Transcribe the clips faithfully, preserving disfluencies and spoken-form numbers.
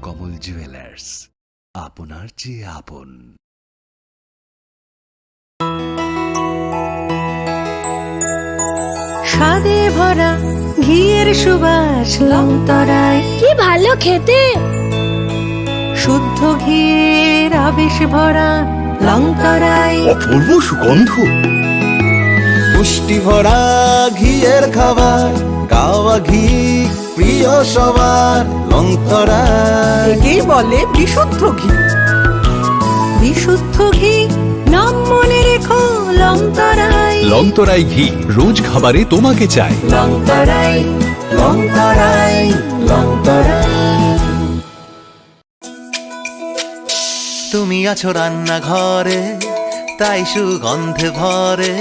কমল জুয়েলার্স, আপনার চেয়ে আপন। স্বাদে ভরা ঘিয়ের সুবাস লংতরাই। কি ভালো খেতে! শুদ্ধ ঘিয়ের আবেশ ভরা লংতরাই। অপূর্ব সুগন্ধ। পুষ্টি ভরা ঘিয়ের খাবার, গাওয়া ঘি প্রিয় সবার, লংতরাই। একেই বলে বিশুদ্ধ ঘি। বিশুদ্ধ ঘি, নাম মনে রেখো, লংতরাই। লংতরাই ঘি, রোজ খাবারে তোমাকে চাই। লংতরাই, লংতরাই, লংতরাই। তুমি আছো রান্নাঘরে, তাই সুগন্ধে ভরে।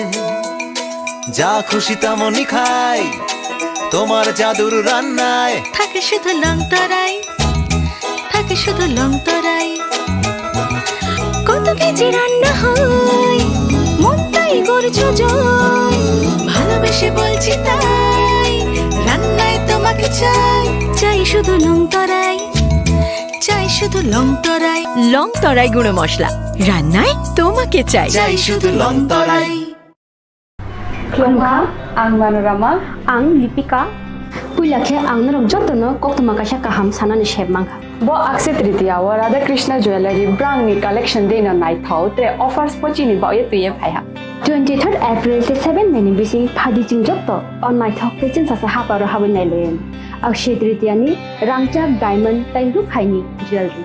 যা খুশি তেমনই খাই, তোমার জাদুর রান্নায়। থাকে শুধু লংতরাই, থাকে শুধু লংতরাই। কত কেজি রান্না হয়, মন তাই করছো জয়। ভালোবেসে বলছি তাই, রান্নায় তোমাকে চাই। চাই শুধু লংতরাই, চাই শুধু লংতরাই। লংতরাই গুঁড়ো মশলা, রান্নায় তোমাকে চাই। চাই শুধু লংতরাই। Khulumkha, ang Manorama. Ang Lipika. Puila khe ang norok jotono koktwma kaisa kaham sanani sep mankha. Bo Akshaya Tritiya o Radha Krishna Jewellery brangni collection deino naithok tre offers bo chini bagwi twiwi phaiha. Twenty-third April tei seven May ni bising phadi chwng joto o naithok tei chwngsacha haparo habwi nailaio. Akshaya Tritiya ni rangchak, diamond tei rukhaini jewellery.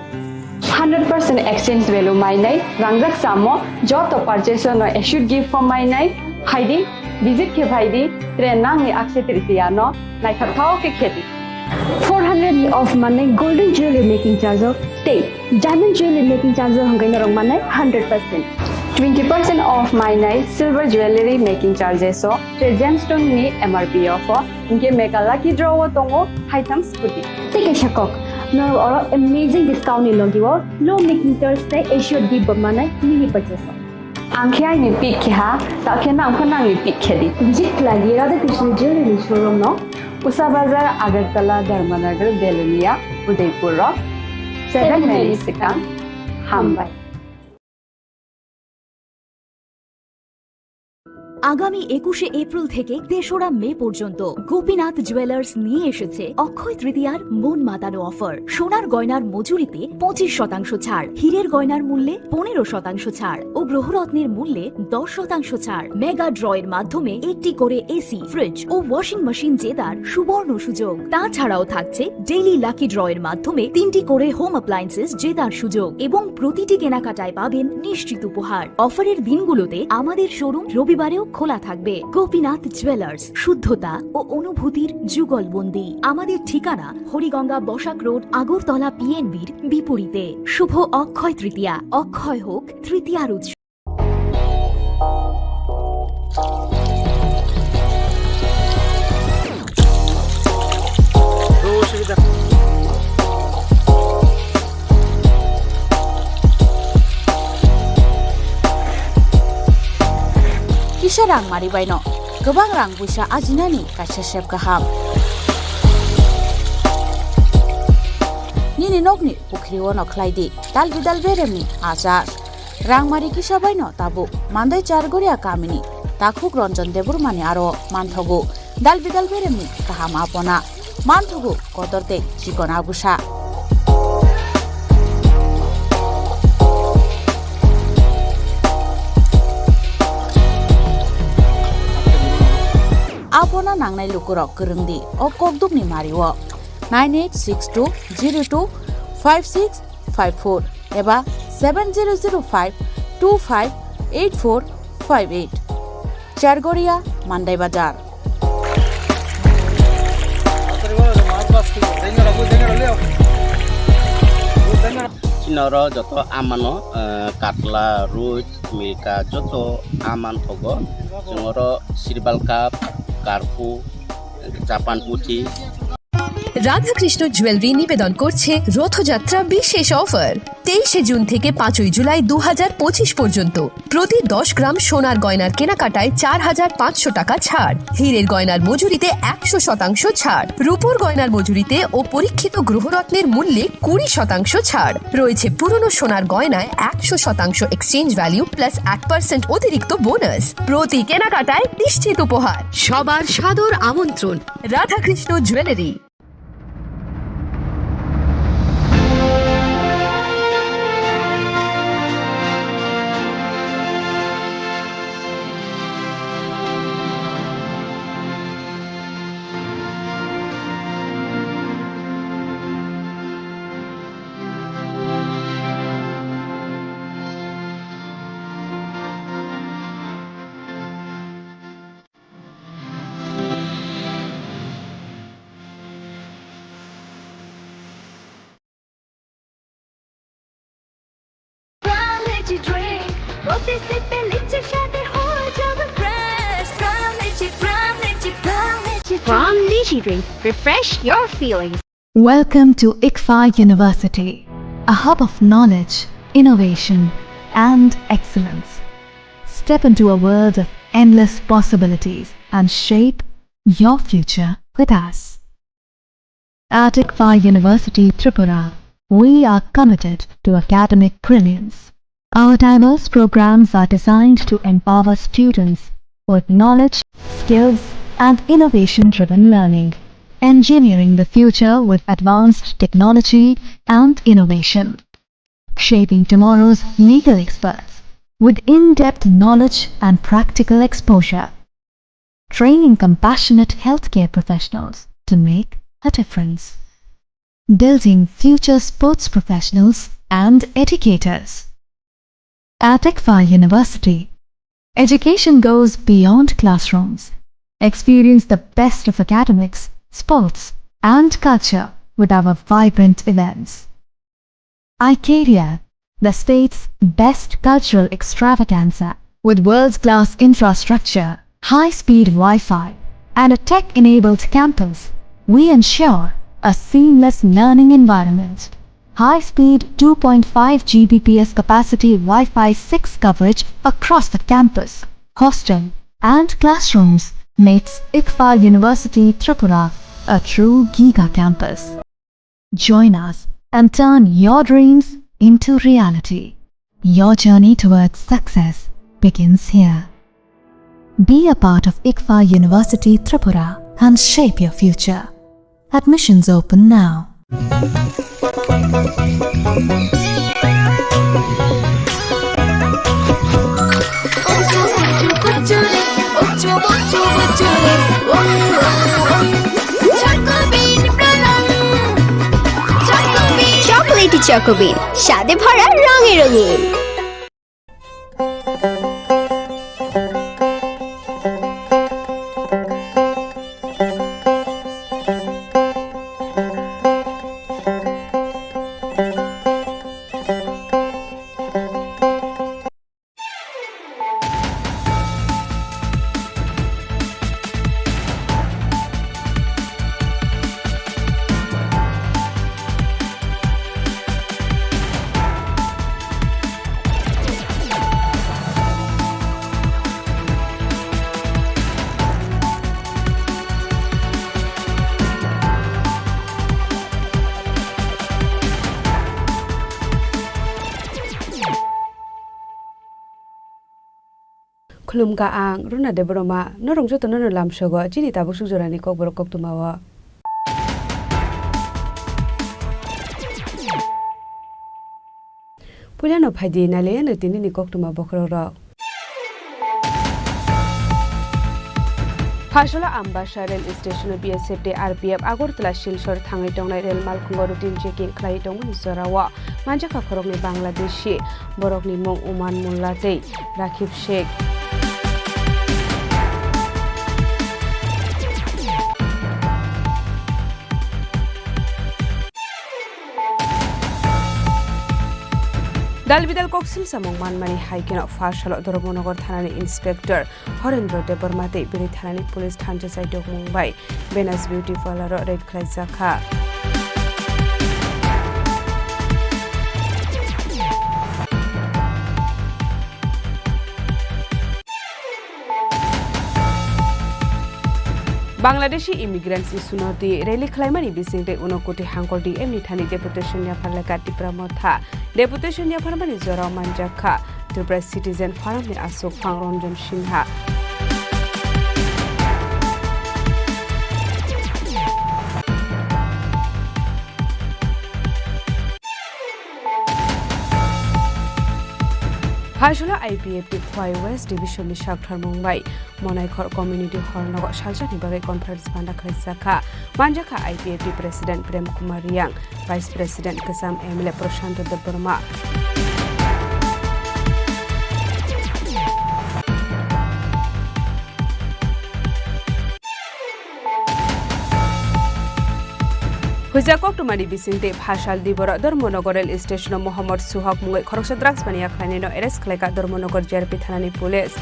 Hundred percent exchange value mainai, rangjak chamo joto purchase no assured gift bo mainai, phaidi, visit khe phaidi, tre nangni Akshaya Tritiya no naithok thok khe khedi. Four hundred ni off manai golden jewelry making charge o tei diamond jewelry making charge o hwnkhai norok manai hundred percent. Twenty percent off mainai silver jewelry making charges o tre gemstone ni M R P off o. Hinkhe mega lucky draw o tongo haitham scooty. Tei kaisa kok, norok oro amazing discount ni logi o low making charge tei assured gift bo manai mini purchase o. Ang khe aini pick khe ha, ta khe nang pho nangni pick khe di. Visit khlai di Radha Krishna Jewelry showroom no. Usa Bazar, Agartala, Dharmanagar, Belonia, Udaipur o seven May ni swkang. Hambai. আগামী একুশে এপ্রিল থেকে তেসরা মে পর্যন্ত গোপীনাথ জুয়েলার্স নিয়ে এসেছে অক্ষয় তৃতীয়ার মন মাতানো অফার। সোনার গয়নার মজুরিতে পঁচিশ শতাংশ ছাড়, হীরের গয়নার মূল্যে পনেরো শতাংশ ছাড় ও গ্রহরত্নের মূল্যে দশ শতাংশ ছাড়। মেগা ড্র এর মাধ্যমে একটি করে এসি, ফ্রিজ ও ওয়াশিং মেশিন জেতার সুবর্ণ সুযোগ। তাছাড়াও থাকছে ডেইলি লাকি ড্র এর মাধ্যমে তিনটি করে হোম অ্যাপ্লায়েন্সেস জেতার সুযোগ এবং প্রতিটি কেনাকাটায় পাবেন নিশ্চিত উপহার। অফারের দিনগুলোতে আমাদের শোরুম রবিবারেও খোলা থাকবে। গোপীনাথ জুয়েলার্স, শুদ্ধতা ও অনুভূতির যুগলবন্দি। আমাদের ঠিকানা হরিগঙ্গা বসাক রোড, আগরতলা পিএনবির বিপরীতে। শুভ অক্ষয় তৃতীয়া, অক্ষয় হোক তৃতীয়ার উৎসব। Kisa rangmari baino kwbang rang puisa ajinani kaisa sep kaham. Nini nokni pukhri o no khlai di dal bidal beremni achar. Rangmari kisa baino tabuk Mandai Chargoria kamini takhuk Ranjan Debbarmani aro manthogo dal bidal beremni kaham apona. Manthogo kotor tei chikon agusa. Apona nangnai lukurok kwrwng di o kokdukni mario nine eight six two zero two five six five four eba seven zero zero five two five eight four five eight. Chargoria, Mandai Bazar. Chini oro joto amano, eh, katla, roi, milka joto aman thogo. Chwng oro sirbal cup, karphu, japan puthi. Radhakrishna jewellery নিবেদন করছে রথযাত্রা বিশেষ অফার। তেইশে জুন থেকে পাঁচই জুলাই দু হাজার পঁচিশ পর্যন্ত প্রতি দশ গ্রাম সোনার গয়নার কেনাকাটায় চার হাজার পাঁচশো টাকা ছাড়, হীরের গয়নার মজুরিতে একশো শতাংশ ছাড়, রূপোর গয়নার মজুরিতে ও পরীক্ষিত গ্রহরত্নের মূল্যে কুড়ি শতাংশ ছাড়। রয়েছে পুরনো সোনার গয়নায় একশো শতাংশ এক্সচেঞ্জ ভ্যালু প্লাস এক পার্সেন্ট অতিরিক্ত বোনাস। প্রতি কেনাকাটায় নিশ্চিত উপহার। সবার সাদর আমন্ত্রণ Radhakrishna jewellery. Crown Lychee drink, প্রতি সিপে লিচি স্বাদে হয়ে যাবে fresh। Crown Lychee, Crown Lychee, Crown Lychee drink। Crown Lychee drink, refresh your feelings। Welcome to ICFAI University, a hub of knowledge, innovation, and excellence. Step into a world of endless possibilities and shape your future with us. At ICFAI University Tripura, we are committed to academic brilliance. Our diverse programs are designed to empower students with knowledge, skills, and innovation-driven learning, engineering the future with advanced technology and innovation, shaping tomorrow's legal experts with in-depth knowledge and practical exposure, training compassionate healthcare professionals to make a difference, building future sports professionals and educators. At ICFAI University, education goes beyond classrooms. Experience the best of academics, sports, and culture with our vibrant events. iCareer, the state's best cultural extravaganza, with world-class infrastructure, high-speed Wi-Fi, and a tech-enabled campus, we ensure a seamless learning environment. High-speed two point five G B P S capacity Wi-Fi six coverage across the campus, hostel, and classrooms makes ICFAI University Tripura a true giga campus. Join us and turn your dreams into reality. Your journey towards success begins here. Be a part of ICFAI University Tripura and shape your future. Admissions open now. Chocobean প্রণাম। Chocobean। Chocolatey Chocobean, স্বাদে ভরা, রঙে রঙিন। Khulumkha ang Runa Debbarma, norok jotono no lamsogo chini tabuk suk jorani kokborok koktwmao. Puilano phaidi nailaiano tinini koktwma bokhorokrok. Phasola Ambasa rail station-o B S F tei R P F Agartala Silchar thangwi tongnai rail malkhungo routine checking khlaiwi tongmani jorao manjakha khoroknwi Bangladeshi, borokni mung Uman Mullah tei Rakhib Sheikh. Dalbidal koksil samung manmani hai kheno pha salo Dharmanagar thanani inspector Horendra Debbarma tei Biri thanani police thansa chaitokmung bai Venus Beauty Parlour o raid khlaijak kha. Bangladeshi immigrants issue no twi rally khlaimani bisingtwi Unakoti Hangkol D M ni thani deputation yaphar lekha Tipra Motha. Deputation yapharmani jorao manjak kha Tripura Citizen Forum ni aswk phang Ranjan Sinha. Phaisalo I P F T Khowai West Division ni sakthar mung bai Monaikhor Community Hall nogo salsani bagwi conference panda khlaijak kha. Manjak kha I P F T President Prem Kumar Riang, Vice President kwcham M L A Prashant Debbarma. Huijak koktwmani bisingtwi phasal diboro Dharmanagar rail station-o Mohammad Suhak mungwi khoroksa drugs mania khlainaino arrest khlaikha Dharmanagar G R P thanani police.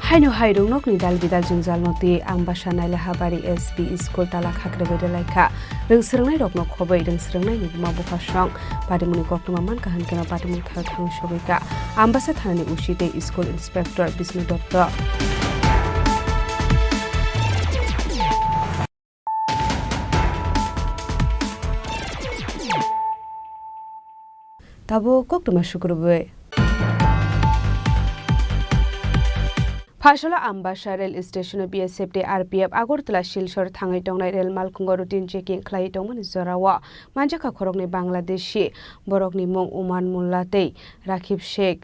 Haino hai rwngnokni dal bidal jwngjal no twi Ambasa Nailahabari S B school tala khakre bedelaikha. Rwng swrwngnairokno khobwi rwng swrwngnaini buma bupha song patimungni koktwma mankha hwnkeno patimung thaio thangwi sogwikha Ambasa thanani O C tei school inspector Bishnu Dotto. Tabuk koktwma sukrubwi. Phasalo Ambasa rail station-o B S F tei R P F Agartala Silchar thangwi tongnai rail malkhungo routine checking khlaiwi tongmani jorao manjakha khoroknwi Bangladeshi, borokni mung Uman Mullah tei Rakhib Sheikh.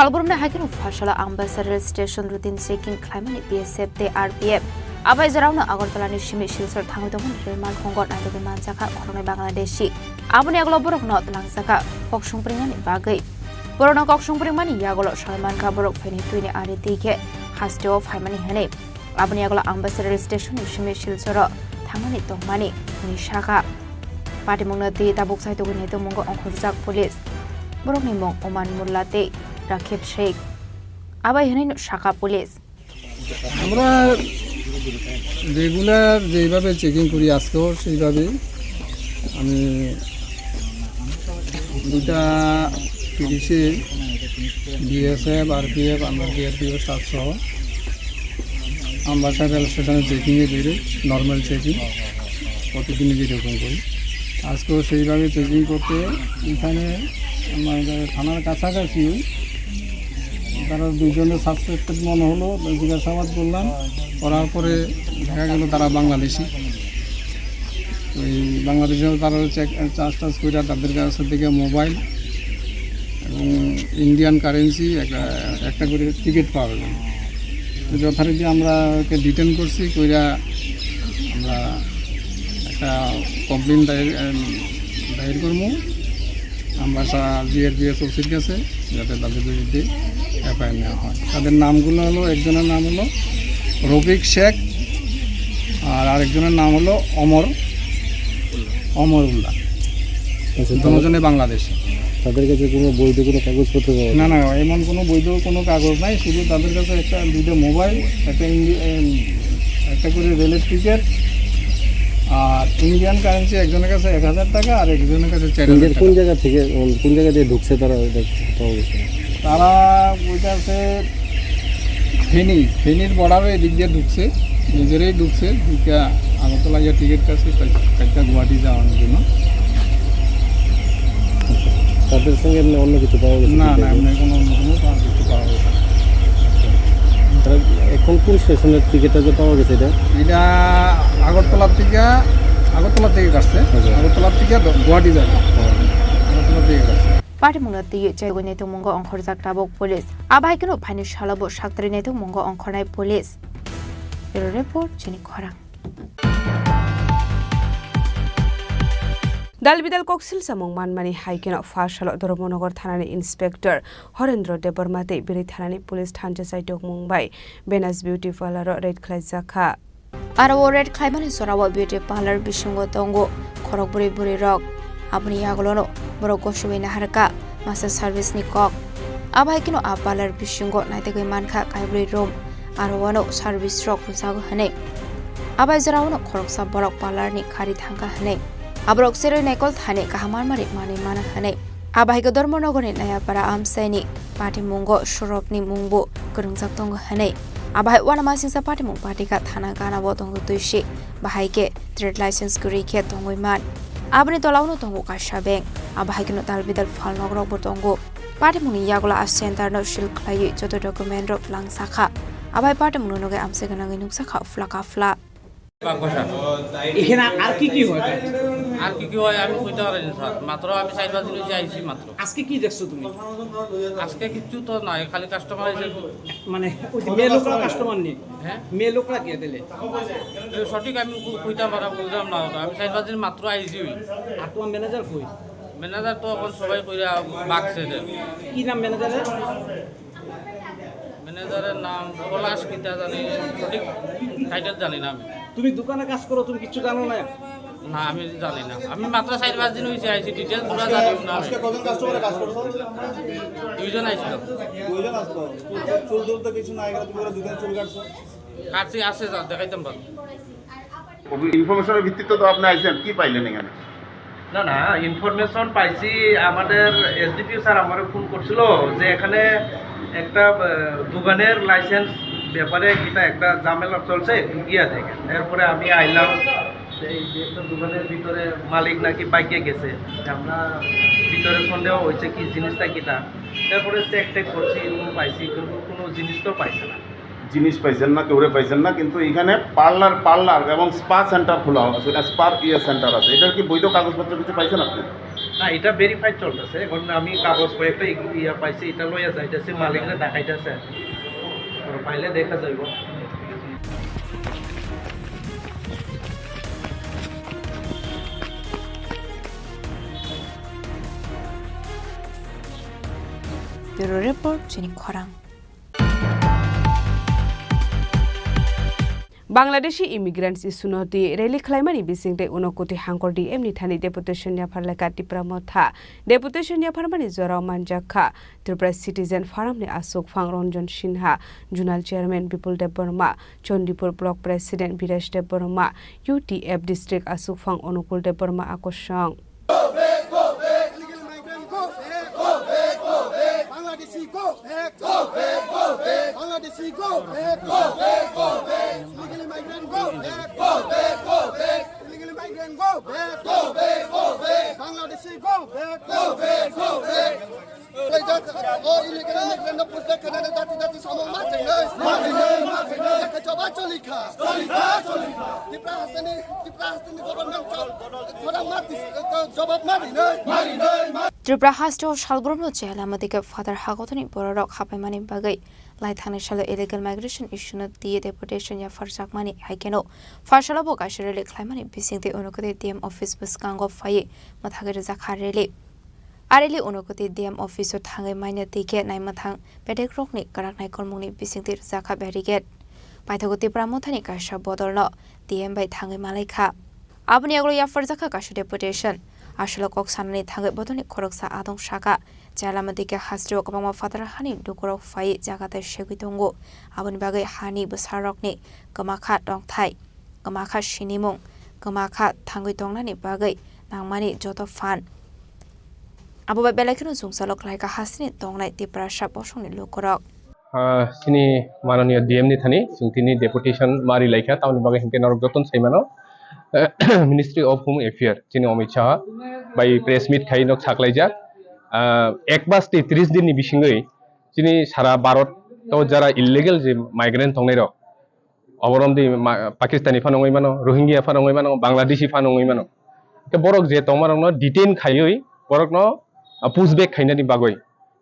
Salbrumni hai kheno phasalo Ambasa rail station routine checking khlaimani B S F tei R P F. Abai jorao no Agartala ni simi Silchar thangwi tongmani rail malkhungo naitugwi manjakha khoroknwi Bangladeshi. Aboni yagulo borokno twlangjakha koksong pringmani bagwi. Borokno koksong pringmani yagulo salmankha borok phaini twini ari twi khe hasteo phaimani hwnwi. Aboni yagulo Ambasa rail station ni simi Silcharo thangmani tongmani hwnwi sakha. Patimungno twi tabuk saitugwi naitugmungo ongkhorjak police. Borokni mung Oman Mulla tei Rakhib Sheikh. Abai hwnwi sakha police. আমরা রেগুলার যেইভাবে চেকিং করি আজকেও সেইভাবেই। আমি দুইটা তিরিশে BSF, RPF, আমরা জিআরপিএফ সাতসহ আমবাসা রেল স্টেশনে চেকিংয়ে বেরোই, নর্মাল চেকিং, প্রতিদিনই যেরকম করি। আজকেও সেইভাবে চেকিং করতে এখানে আমাদের থানার কাছাকাছি তারা দুইজনের সাসপেক্টেড মনে হলো, জিজ্ঞাসাবাদ করলাম, করার পরে দেখা গেল তারা বাংলাদেশি। ওই বাংলাদেশে তারা চেক, চার্জ টার্জ করে তাদের কাছ থেকে মোবাইল এবং ইন্ডিয়ান কারেন্সি একটা, একটা করে টিকিট পাওয়া গেল। তো যথারীতি আমরা ওকে ডিটেন করছি, কইরা আমরা একটা কমপ্লেন দায়ের, এম, দায়ের করবো। আমরা সা-, জিআরপিএস ওসির কাছে, যাতে তাদের বিরুদ্ধে এফআইআর নেওয়া হয়। তাদের নামগুলো হলো, একজনের নাম হলো রফিক শেখ, আর আরেকজনের নাম হলো অমর, অমর উল্লাহ। আচ্ছা, তারা দুজনে বাংলাদেশি। তাদের কাছে কোনো বৈধ কোনো কাগজপত্র পাওয়া না, যায়? না, এমন কোনো বৈধ কোনো কাগজ নাই, শুধু তাদের কাছে একটা, দুইটা মোবাইল, একটা ইন্ডি-, এম, একটা করে রেলের টিকিট, আর ইন্ডিয়ান কারেন্সি একজনের কাছে এক হাজার টাকা আর একজনের কাছে চার হাজার ইন্ডিয়ার টাকা। কোন জায়গা থেকে, উম, কোন জায়গা দিয়ে ঢুকছে তারা, এটা পাওয়া গেছে? তারা ওইটা আছে ফেনী, ফেনীর বর্ডারে এদিক দিয়ে ঢুকছে, নিজেরাই ঢুকছে, ঢুকে আগরতলা গিয়ে টিকিট কাটছে, কা-, কাটতে গুয়াহাটি যাওয়ার জন্য। আচ্ছা, তাদের সঙ্গে এমনি অন্য কিছু পাওয়া গেছে না, কিনা? না, এমনি কোনো অন্য কোনো পাওয়া কিছু পাওয়া গেছে না। তারা এখন কোন স্টেশনের টিকিটটা যে পাওয়া গেছে এটা? এটা আগরতলার থেকে, আগরতলা থেকে কাটছে। আচ্ছা। আগরতলা থেকে দ-, গুয়াহাটি যাবে। ও। আগরতলা থেকে Patimungno twiwi chayogwi naitokmungo ongkhorjak tabuk police. Abo hai kheno phaini salo bo saktarwi naitokmungo ongkhornai police. Bureau report, chini khorang. Dalbidal koksil samung manmani hai kheno pha salo Dharmanagar thanani inspector Horendra Debbarma tei Birui thanani police thansa chaitokmung bai Venus Beauty Parlour o raid khlaijak kha. Aro o raid khlaimani jorao beauty parlour bisingo tongo khorok bwrwi bwrwirok. Aboni yagulono borok gosogwi naharkha masa service ni kok. Abo hai kheno a parlour bisingo naitugwi mankha kaibrwi room, aro uano service rok rwjago hwnwi. Abai jorao uano khoroksa borok parlour ni khari thangkha hwnwi. Aborok cherwi naikol thani kaham almari manwi mano hwnwi. Abo hai khe Dharmanagar ni Nayapara amchaini patimungo Surabni mungbo kwrwngjak tongo hwnwi. Abo hai uanamasingcha patimung patikha thana ganao tongo twisi, bahai khe trade license kwrwi khe tongwi man. Aboni tolao no tongo kaisa bank, abo hai kheno dalbidal phalnokrokbo tongo. Patimungni yagulo a center no seal khlaiwi joto document rok langsa kha. Abo hai patimungno nugwi amchai gwnangwi nuksa kha phla ka phla. এখানে আর কি কি হয়? আর কি কি হয় আমি কইতে পারি না স্যার, মাত্র আমি চার পাঁচ দিন হয়েছে আইছি মাত্র। আজকে কি দেখছো তুমি? আজকে কিচ্ছু তো নাই, খালি কাস্টমার এসে মানে ওই যে মেয়ে লোকরা কাস্টমার নেই? হ্যাঁ? মেয়ে লোকরা কে দিলে? এ সঠিক আমি কু- কইতাম পারা বুঝলাম না তো, আমি চার পাঁচ দিন মাত্র আইছি ওই। আর তোমার ম্যানেজার কই? ম্যানেজার তো এখন সবাই কইরা বাগছে দে। কি নাম ম্যানেজারের? ম্যানেজারের নাম পলাশ কিতা জানি, সঠিক টাইটেল জানি না আমি। তুমি দোকানে কাজ করো, তুমি কিচ্ছু জানো না? না, আমি জানি না, আমি মাত্র চার পাঁচ দিন হয়েছে আইছি, ডিটেলস পুরো জানি না আমি। আজকে কজন কাস্টমারে কাজ করছো? দুইজন আইছিল। দুইজন আসতো। চুল, চুল টুল তো কিছু নাই, এখানে তুমি ওরা দুজন চুল কাটছো। কাছে আছে, যা দেখাইতাম পারবো। ইনফরমেশনের ভিত্তিতে তো আপনি আইছেন, কি পাইলেন এখানে? না না, ইনফরমেশন পাইছি, আমাদের এসডিপিও স্যার আমারে ফোন করছিল যে এখানে একটা আহ, দোকানের লাইসেন্স ব্যাপারে কিতা একটা ঝামেলা চলছে, গিয়া দেখেন। এরপরে আমি আইলাম, সেই যে একটা দোকানের ভিতরে মালিক নাকি বাইকে গেছে, আমরা ভিতরে সন্দেহ হয়েছে কি জিনিসটা কিতা। তারপরে চেক টেক করছি এবং পাইছি, কিন্তু কোনো জিনিস তো পাইছে না। জিনিস পাইছেন না, কেউরে পাইছেন না, কিন্তু এখানে পার্লার পার্লার এবং স্পা সেন্টার খোলা আছে, স্পার ইয়ে সেন্টার আছে। এটার কি বৈধ কাগজপত্র কিছু পাইছেন আপনি? না, এটা ভেরিফাই চলতেছে। এখন আমি কাগজ কয়েকটা ই- ইয়া পাইছি, এটা লইয়া যাইতেছি, মালিকরে দেখাইতেছে। তো পাইলে দেখা যাইব। Bureau report, chini khorang. Bangladeshi immigrants issue no twi rally khlaimani bising tei Unakoti hangkor D M ni thani deputation yaphar lekha Tipra Motha. Deputation yapharmani jorao manjak kha Tripura Citizen Forum ni aswk phang Ranjan Sinha, Zonal Chairman Bipul Debbarma, Chandipur Block President Biraj Debbarma, U T F District aswk phang Anukul Debbarma akosong. Illegal migrant, go back, go back, go back. Bangladeshi, go back, go back, go back. Bangladeshi, go back, go back, go back. Illegal migrant, go back, go back, go back. Illegal migrant, go back, go back, go back. Bangladeshi, go back, go back, go back. Tei jak, o illegal migrant no push back khainani dati dati samung ma chengnai. Ma chengnai, ma chengnai. Jaka jawab choli kha. Choli kha, choli kha. Tipra hasteni, Tipra hasteni government jawab ma tis, jawab ma rinai. Ma rinai, ma Tripura haste o salbrumno chaya lama dike phatar hakothoni bororok hapaimani bagwi lai thangni salo illegal migration issue no twiwi deputation yapharjakmani, hai kheno pharsalo bo kaisa rally khlaimani bisingtwi Unakoti D M office bwskango phaiwi mwthagwi rwjakha rally. A rally Unakoti D M office o thangwi manya twi khe naimwthang bedek rokni kwrak naikolmungni bisingtwi rwjakha barricade. Paithago Tipra Mothani kaisa bodolno D M bai thangwi malaikha. Aboni yagulo yapharjakha kaisa deputation. Aswk kok sanani thangwi bodolni khoroksa adong saka. Chalama dike hasteo kwbangma phataro hani lukurok phaiwi jaga tai segwi tongo. Aboni bagwi hani bwsarokni kwmakha tongthai, kwmakha sinimung, kwmakha thangwi tongnani bagwi nangmani joto phan. Abo bai belai kheno chwngsalok khlaikha hasteni tongnai Tiprasa bosongni lukurok. Ah, chini mananiya D M ni thani chwng tini deputation mari laikha, tamoni bagwi hinkhe norok jotono saimano. Ministry of Home Affairs chini Amit Shah bai press meet khai nok saklaijak. Ah, ek mas tei tris din ni bisingwi chini sara Bharat o jara illegal je migrant tongnai rok, oborom di ma-, Pakistani phano wngwi mano, Rohingya phano wngwi mano, Bangladeshi phano wngwi mano. Ke borok je tongma rokno detain khaiwi borokno ah, push back khainani bagwi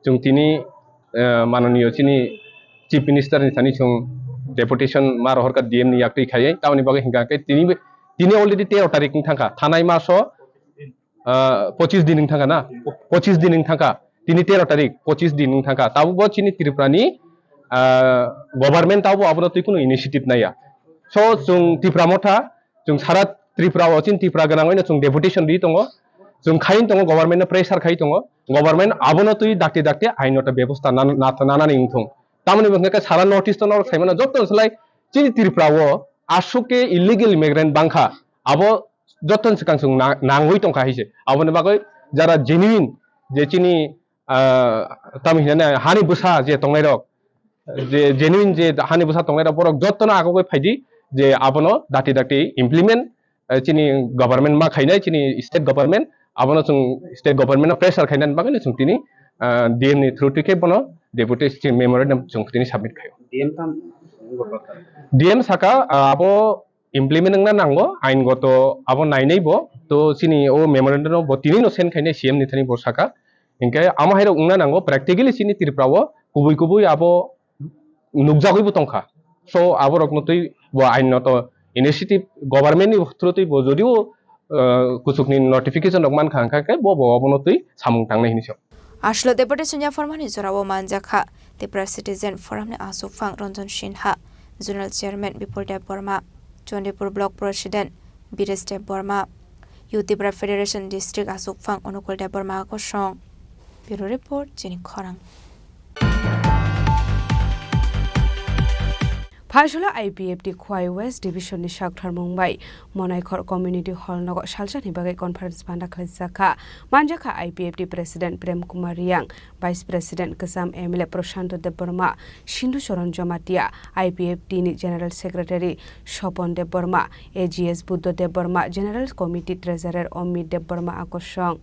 chwng tini, ah, mananiyo chini Chief Minister ni thani chwng deputation ma rohorkha D M ni yaktwi khaiwi. Tamoni bagwi hwnkha khe tini, tini already tero tarik wng thangkha, thanai maso, ah, pochis din wng thangkha na, pochis din wng thangkha, tini tero tarik, pochis din wng thangkha. Tabukbo chini Tripura ni, ah, government tabukbo abono twi kheno initiative naiya. So chwng Tipra Motha, chwng sara Tripura o chini Tripura gwnangwi no chwng deputation ri tongo, chwng khai tongo, government no pressure khai tongo, government abono twi dakti dakti ain no ta bebosta nan-, na-, nanani wngthung. Tamoni bo hwnkhe sara North East o norok saimano joto slai chini Tripura o aswk khe illegal immigrant bangkha, abo joto ni swkang chwng na-, nangwi tongkha hai se. Aboni bagwi jara genuine je chini, ah, tamo hinani hani bwsa je tongnairok, je genuine je hani bwsa tongnairok borok jotono agogwi phaidi je abono dakti dakti implement, eh, chini government ma khainai, chini state government, abono chwng state government no pressure khainani bagwi chwng tini, ah, D M ni through twi khe bono deputation memorandum chwng tini submit khaio. D M tam D M saka, ah, abo implement wngna nango, ain goto abo nainai bo, to chini o memorandum no bo tini no send khainai C M ni thani bo saka. Hinkhe amo hai rok wngna nango, practically chini Tripura o kubui kubui abo nukjagwi bo tongkha. So abo rok no twi bo ain no to initiative government ni through twi bo jodio, uh, kuchuk ni notification rok mankha, hwnkha khe bo bo abono twi samung tangnai hinwi sa. Aswk deputation yapharmani jorao manjakha Tipra Citizen Forum ni aswkphang Ranjan Sinha, Zonal Chairman Bipul Debbarma, Chandipur Block President Biresh Debbarma, Youth Tipra Federation District aswkphang Onukul Debbarma kosong. Bureau Report, Chini Khorang. Phaisalo I P F T Khowai West Division ni saktharmung bai Monaikhor Community Hall nogo salsani bagwi conference panda khlaijak kha. Manjak kha I P F T President Prem Kumar Riyang, Vice President Kwcham M L A Prashanto Debbarma, Sindhu Charan Jamatia, I P F T ni General Secretary Sopon Debbarma, A G S Buddho Debbarma, General Committee Treasurer Omit Debbarma a kosong.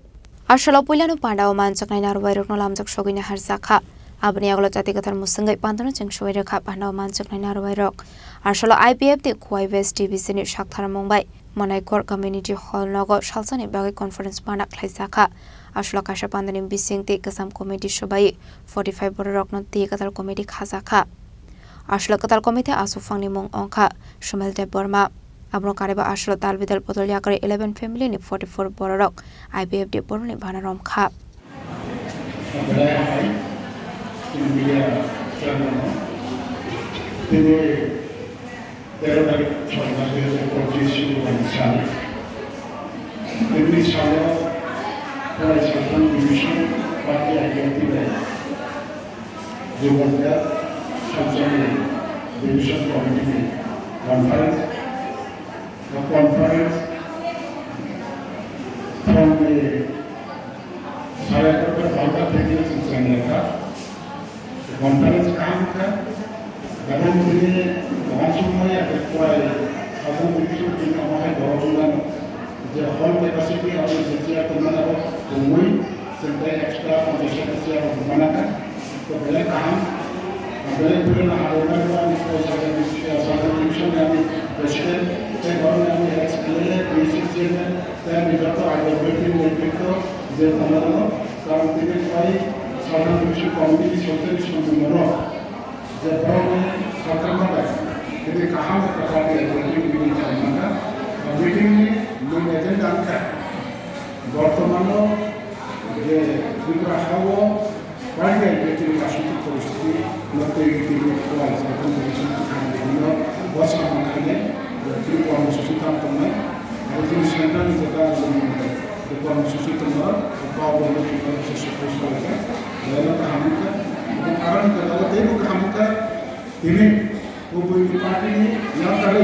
Aswk puilano pandao manjaknai narwuirokno lamjak sogwini harjakha. Aboni yagulo jati kwthar mwswngwi pandano cheng sogwi rwkha pandao manjaknai narwuirok. Aswk I P F T Khowai West Division ni saktharmung bai Monaikhor Community Hall nogo salsani bagwi conference panda khlaijakha. Aswk kaisa pandani bising tei kwcham committee swbai forty five bororokno twi kwtal committee khajakha. Aswk kwtal committee aswkphangni mung wngkha Sumail Debbarma. Abono karwi bo aswk dal bidal bodol yakarwi eleven family ni forty four bororok I P F T boroni bana romkha. Tini tero tarik choi mas dui hajar pochish Shukrobar ni sal. Tini salo Khowai Southern Division Party I P F T bai Jubonda Sanchalni Division Committee ni conference. The conference from the Sare egarota barota theke chwng chenglaikha. Conference kaham kha. Gabon tini wansukmani abo kwlai, abo tini tini omo hai borok wngmano. Je hall capacity abo je chair tongmani abo tongwi chwng tei extra ponchash ta chair rok rwmani kha. To belai kaham. Belai belai no harwi nai ani Southern Division ni ani President tei borok ni ani ex M L A, D C Chairman, tei ani joto I P F T ni netrito je tongmani rok. Karon tini kwlai Southern Division Committee ni Secretary songwi mano. Je borokni sakarma bai tini kaham khe party executive meeting khlaimani kha. Meeting ni main agenda wngkha bortomano je Tripura ha-o party executive rajnitik poristiti no twi twi kwlai Southern Division ni bwsa mangkhainai Tripura ni susu tam tongnai. Abo tini central ni jeta Bwkhano susu tongma, kok bo no tongma se susu salai kha. Belai no kaham wngkha. Abo karon khe abo teibo kaham wngkha. Tini kubui ni party ni yakarwi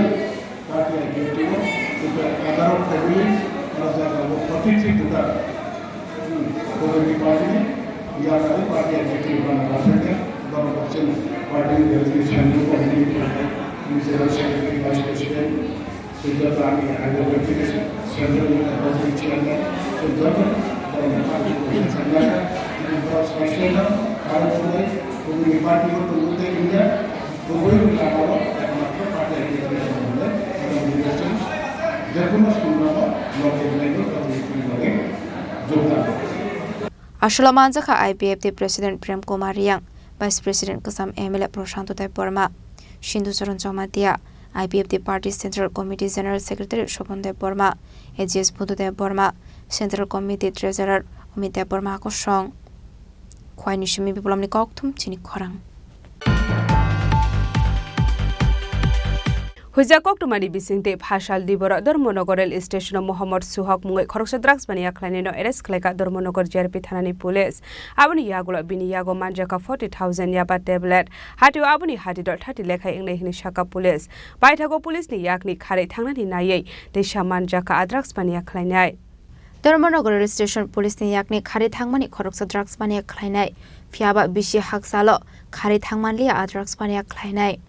party I P F T o kubui egaroh family, aro jaga o forty three voter. Hmm, kubui ni party ni yakarwi party I P F T o bana bana kha. Bana baksen party ni delegates, central committee ni general secretary, vice president, Sejak kami ada verification center yang ada di China, sejak dalam hal itu saya sangat, ini beras nasional, kalau mulai, kemudian parti itu tunggu teh India, kemudian kalau ada macam parti yang kita bisa mulai, ada di Western, dia pun masih menolak, mau dia itu, kalau itu mulai, juga. Asolo manjakha I P F T President Prem Kumar Riyang, Vice President kwcham M L A Prashanto Debbarma, Sindhu Charan Jamatia, I P F T Party Central Committee General Secretary Shobhan Debbarma, A G S Budhu Debbarma, Central Committee Treasurer Amit Debbarma kosong. Khwaini simi biplomni kokthum chini khorang. Huijak koktwmani bisingtwi phasal diboro Dharmanagar rail station-o Mohammad Suhak mungwi khoroksa drugs mania khlainaino arrest khlaikha Dharmanagar G R P thanani police. Aboni yagulo bini yago manjakha forty thousand yaba tablet. Hatio aboni hatidol thati lekhai wngnai hwnwi sakha police. Paithago police ni yakni kharwi thangnani naiwi teisa manjakha a drugs mania khlainai. Dharmanagar rail station police ni yakni kharwi thangmani khoroksa drugs mania khlainai. Phiyaba bisi haksalo kharwi thangmanliya a drugs mania khlainai.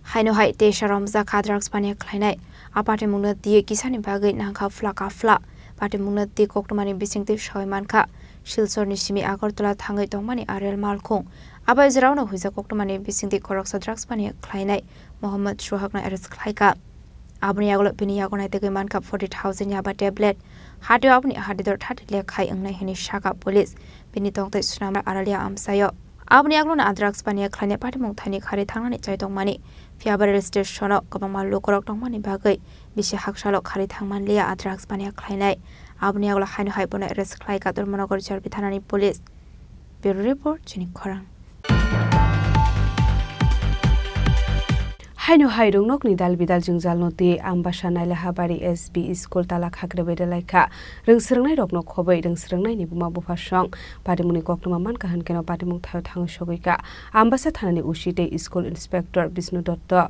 Haino hai teisa romjakha drugs mania khlainai. A patimungno twi kisani bagwi nangkha phla ka phla. Patimungno twi koktwmani bisingtwi soi mankha. Silchorni simi Agartala thangwi tongmani a rel malkhung. Abo jeraono huijak koktwmani bisingtwi khoroksa drugs mania khlainai Mohammad Suhakno arrest khlaikha. Aboni yagulo bini yago naitugwi mankha forty thousand yaba tablet. Hatio aboni hatidor thati lekhai wngnai hwnwi sakha police. Bini tongtwi swnamra Aralia amchaio. Aboni yagulono a drugs mania khlainai patimung thani kharwi thangnani chai tongmani. Phiyaba rail station-o kwbangma lukurok tongmani bagwi bisi haksalo kharwi thangmanliya a drugs mania khlainai. Aboni yagulo haino hai bono arrest khlaikha Dharmanagar G R P thanani police. Bureau report, chini khorang. Haino hai rwngnokni dal bidal jwngjalno twi Ambasa Nailahabari S B school tala khakrebai rwlaikha. Rwngsrwngnairokno khobwi rwngsrwngnaini buma bupha song patimungni koktwma mankha hwnkeno patimung thaio thangwi sogwikha Ambasa thanani O C tei school inspector Bishnu Dotto.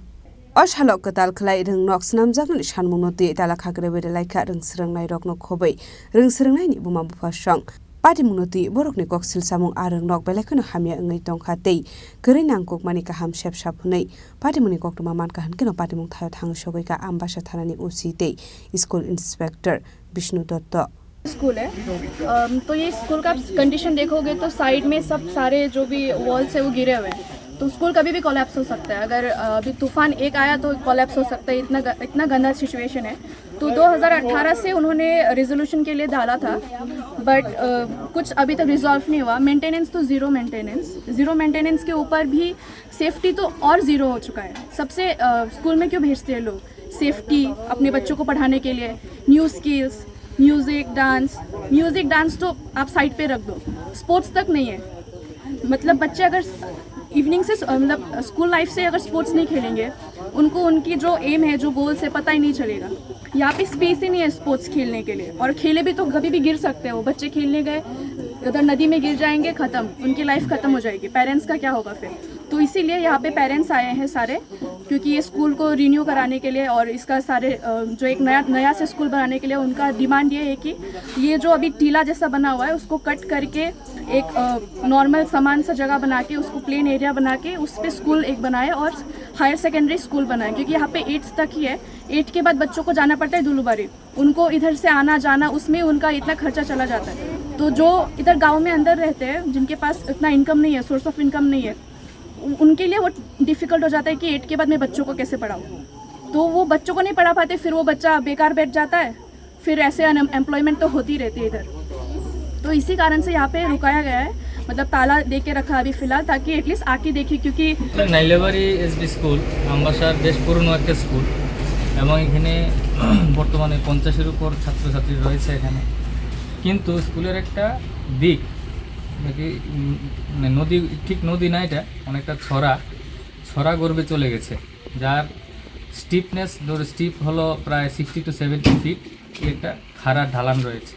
O salo kwtal khlai rwngnok swnamjaknani sanmungno twi tala khakrebai rwlaikha rwngsrwngnairokno khobwi rwngsrwngnaini buma bupha song. Patimungno twi borokni kok silsamung a rwngnok belai kheno hamya wngwi tongkha tei kwrwi nangkukmani kaham sepsa phunwi patimungni koktwma mankha hwnkeno patimung thaio thangwi sogwikha Ambasa thanani O C tei school inspector Bishnu Dotto. School है। अम, तो ये स्कूल का कंडीशन देखोगे तो साइड में सब सारे जो भी वॉल्स है वो गिरे हुए हैं, तो स्कूल कभी भी कोलैप्स हो सकता है। अगर, अ, अभी तूफान एक आया तो कोलैप्स हो सकता है, इतना ग-, इतना गंदा सिचुएशन है। तो दो हज़ार अठारह से उन्होंने रेजोल्यूशन के लिए डाला था, बट, अ, कुछ अभी तक रिजॉल्व नहीं हुआ। मेंटेनेंस तो ज़ीरो मेंटेनेंस, ज़ीरो मेंटेनेंस के ऊपर भी सेफ्टी तो और ज़ीरो हो चुका है। सबसे, अ, स्कूल में क्यों भेजते हैं लोग? सेफ्टी, अपने बच्चों को पढ़ाने के लिए, new skills, music, dance. Music, dance तो आप साइड पे रख दो, स्पोर्ट्स तक नहीं है। मतलब बच्चे अगर इवनिंग से, मतलब स्कूल लाइफ से अगर स्पोर्ट्स नहीं खेलेंगे, उनको उनकी जो एम है, जो गोल्स है, पता ही नहीं चलेगा। यहाँ पे स्पेस ही नहीं है स्पोर्ट्स खेलने के लिए, और खेले भी तो कभी भी गिर सकते हो। बच्चे खेलने गए, उधर नदी में गिर जाएंगे, ख़त्म, उनकी लाइफ ख़त्म हो जाएगी। पेरेंट्स का क्या होगा फिर? तो इसीलिए यहाँ पे पेरेंट्स आए हैं सारे, क्योंकि ये स्कूल को रिन्यू कराने के लिए और इसका सारे, अ, जो एक नया, नया से स्कूल बनाने के लिए उनका डिमांड ये है कि ये जो अभी टीला जैसा बना हुआ है, उसको कट करके एक, अ, नॉर्मल समान सा जगह बना के, उसको प्लेन एरिया बना के उस पे स्कूल एक बनाए और हायर सेकेंडरी स्कूल बनाए, क्योंकि यहाँ पे एट्थ तक ही है। एट्थ के बाद बच्चों को जाना पड़ता है दुलुबारी, उनको इधर से आना जाना, उसमें उनका इतना खर्चा चला जाता है। तो जो इधर गांव में अंदर रहते हैं, जिनके पास इतना इनकम नहीं है, सोर्स ऑफ इनकम नहीं है, उ-, उनके लिए वो डिफिकल्ट हो जाता है कि एट्थ के बाद मैं बच्चों को कैसे पढ़ाऊँ। तो वो बच्चों को नहीं पढ़ा पाते, फिर वो बच्चा बेकार बैठ जाता है, फिर ऐसे अनएम्प्लॉयमेंट तो होती रहती है इधर। तो इसी कारण से यहाँ पे रुकाया गया है, मतलब ताला दे के रखा अभी फिलहाल, ताकि एटलीस्ट आके देखे, क्योंकि নাইলাবাড়ি এসবি স্কুল আমবাসার বেশ পুরনো একটা স্কুল এবং এখানে বর্তমানে পঞ্চাশের উপর ছাত্রছাত্রী রয়েছে এখানে। কিন্তু স্কুলের একটা দিক নাকি, উম, মানে নদী, ঠিক নদী না, এটা অনেকটা ছড়া, ছড়া গর্ভে চলে গেছে, যার স্টিফনেস, ধরো, স্টিফ হলো প্রায় সিক্সটি টু সেভেন্টি ফিট। একটা খাড়া ঢালান রয়েছে,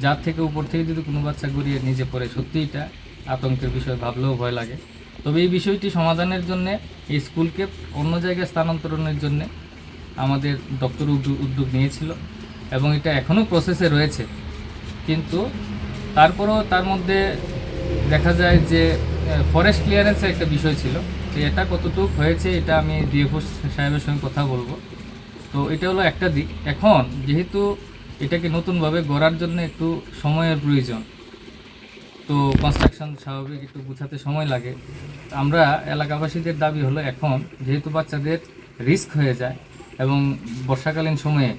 যার থেকে উপর থেকে যদি কোনো বাচ্চা গড়িয়ে নিচে পড়ে, সত্যি এটা আতঙ্কের বিষয়, ভাবলেও ভয় লাগে। তবে এই বিষয়টি সমাধানের জন্যে এই স্কুলকে অন্য জায়গায় স্থানান্তরণের জন্যে আমাদের দপ্তর উদ্যো-, উদ্যোগ নিয়েছিল এবং এটা এখনও প্রসেসে রয়েছে। কিন্তু তারপরও তার মধ্যে দেখা যায় যে, আহ, ফরেস্ট ক্লিয়ারেন্সের একটা বিষয় ছিল। তো এটা কতটুকু হয়েছে, এটা আমি ডিএফও সাহেবের সঙ্গে কথা বলবো। তো এটা হলো একটা দিক। এখন যেহেতু এটাকে নতুনভাবে গড়ার জন্য একটু সময়ের প্রয়োজন, তো কনস্ট্রাকশন স্বাভাবিক একটু গুছাতে সময় লাগে। আমরা এলাকাবাসীদের দাবি হলো, এখন যেহেতু বাচ্চাদের রিস্ক হয়ে যায় এবং বর্ষাকালীন সময়ে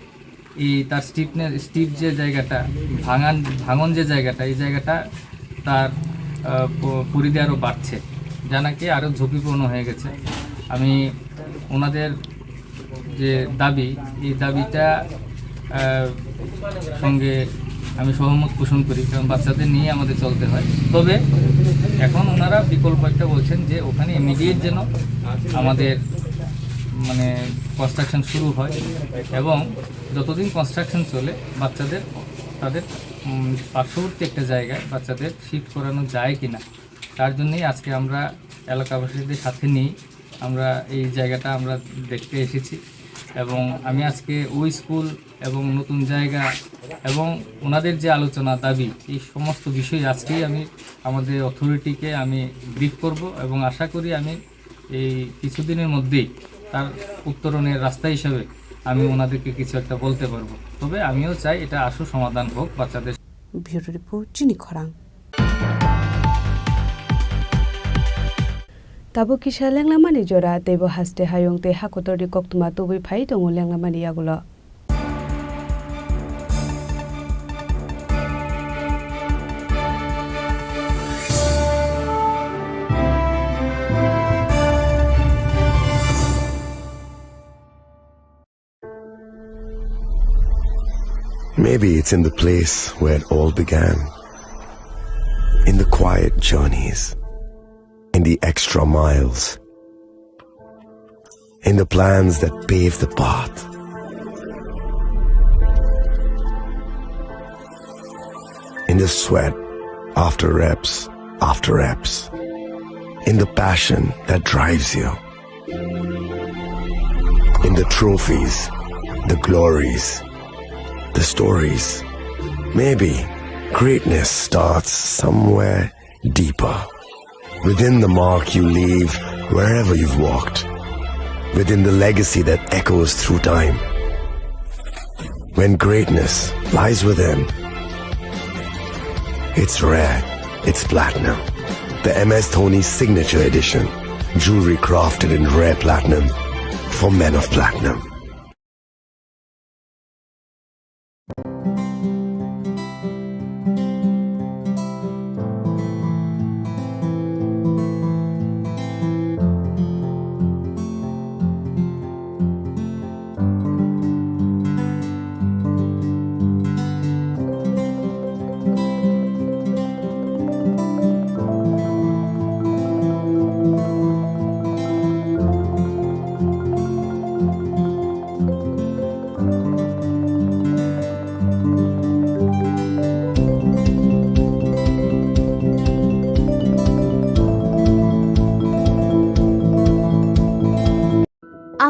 এই তার স্টিফনেস, স্টিফ যে জায়গাটা, ভাঙান, ভাঙন যে জায়গাটা, এই জায়গাটা তার, আহ, প-, পরিধি আরও বাড়ছে, যা নাকি আরও ঝুঁকিপূর্ণ হয়ে গেছে। আমি ওনাদের যে দাবি, এই দাবিটা, আহ, সঙ্গে আমি সহমত পোষণ করি, কারণ বাচ্চাদের নিয়ে আমাদের চলতে হয়। তবে এখন ওনারা বিকল্প একটা বলছেন যে ওখানে ইমিডিয়েট যেন আমাদের, মানে, কনস্ট্রাকশন শুরু হয় এবং যতদিন কনস্ট্রাকশন চলে বাচ্চাদের তাদের, উম, পার্শ্ববর্তী একটা জায়গায় বাচ্চাদের শিফট করানো যায় কিনা, তার জন্যই আজকে আমরা এলাকাবাসীদের সাথে নিয়ে আমরা এই জায়গাটা আমরা দেখতে এসেছি। এবং আমি আজকে ওই স্কুল এবং নতুন জায়গা এবং ওনাদের যে আলোচনা দাবি, এই সমস্ত বিষয়ে আজকেই আমি আমাদের অথরিটিকে আমি ব্রিফ করব এবং আশা করি আমি এই কিছুদিনের মধ্যেই তার উত্তরণের রাস্তা হিসাবে আমি ওনাদেরকে কিছু একটা বলতে পারবো। তবে আমিও চাই এটা আশু সমাধান হোক বাচ্চাদের। Bureau report, Chini Khorang. Tabuk kisa lenglamani jora, teibo haste hayung tei hakotorni koktwma tubui phai tongo lenglamani yagulo. Maybe it's in the place where it all began. In the quiet journeys, in the extra miles, in the plans that pave the path, in the sweat after reps after reps, in the passion that drives you. In the trophies, the glories, the stories. Maybe greatness starts somewhere deeper. Within the mark you leave wherever you've walked. Within the legacy that echoes through time. When greatness lies within, it's rare, it's platinum. The M S Dhoni Signature Edition. Jewelry crafted in rare platinum for men of platinum.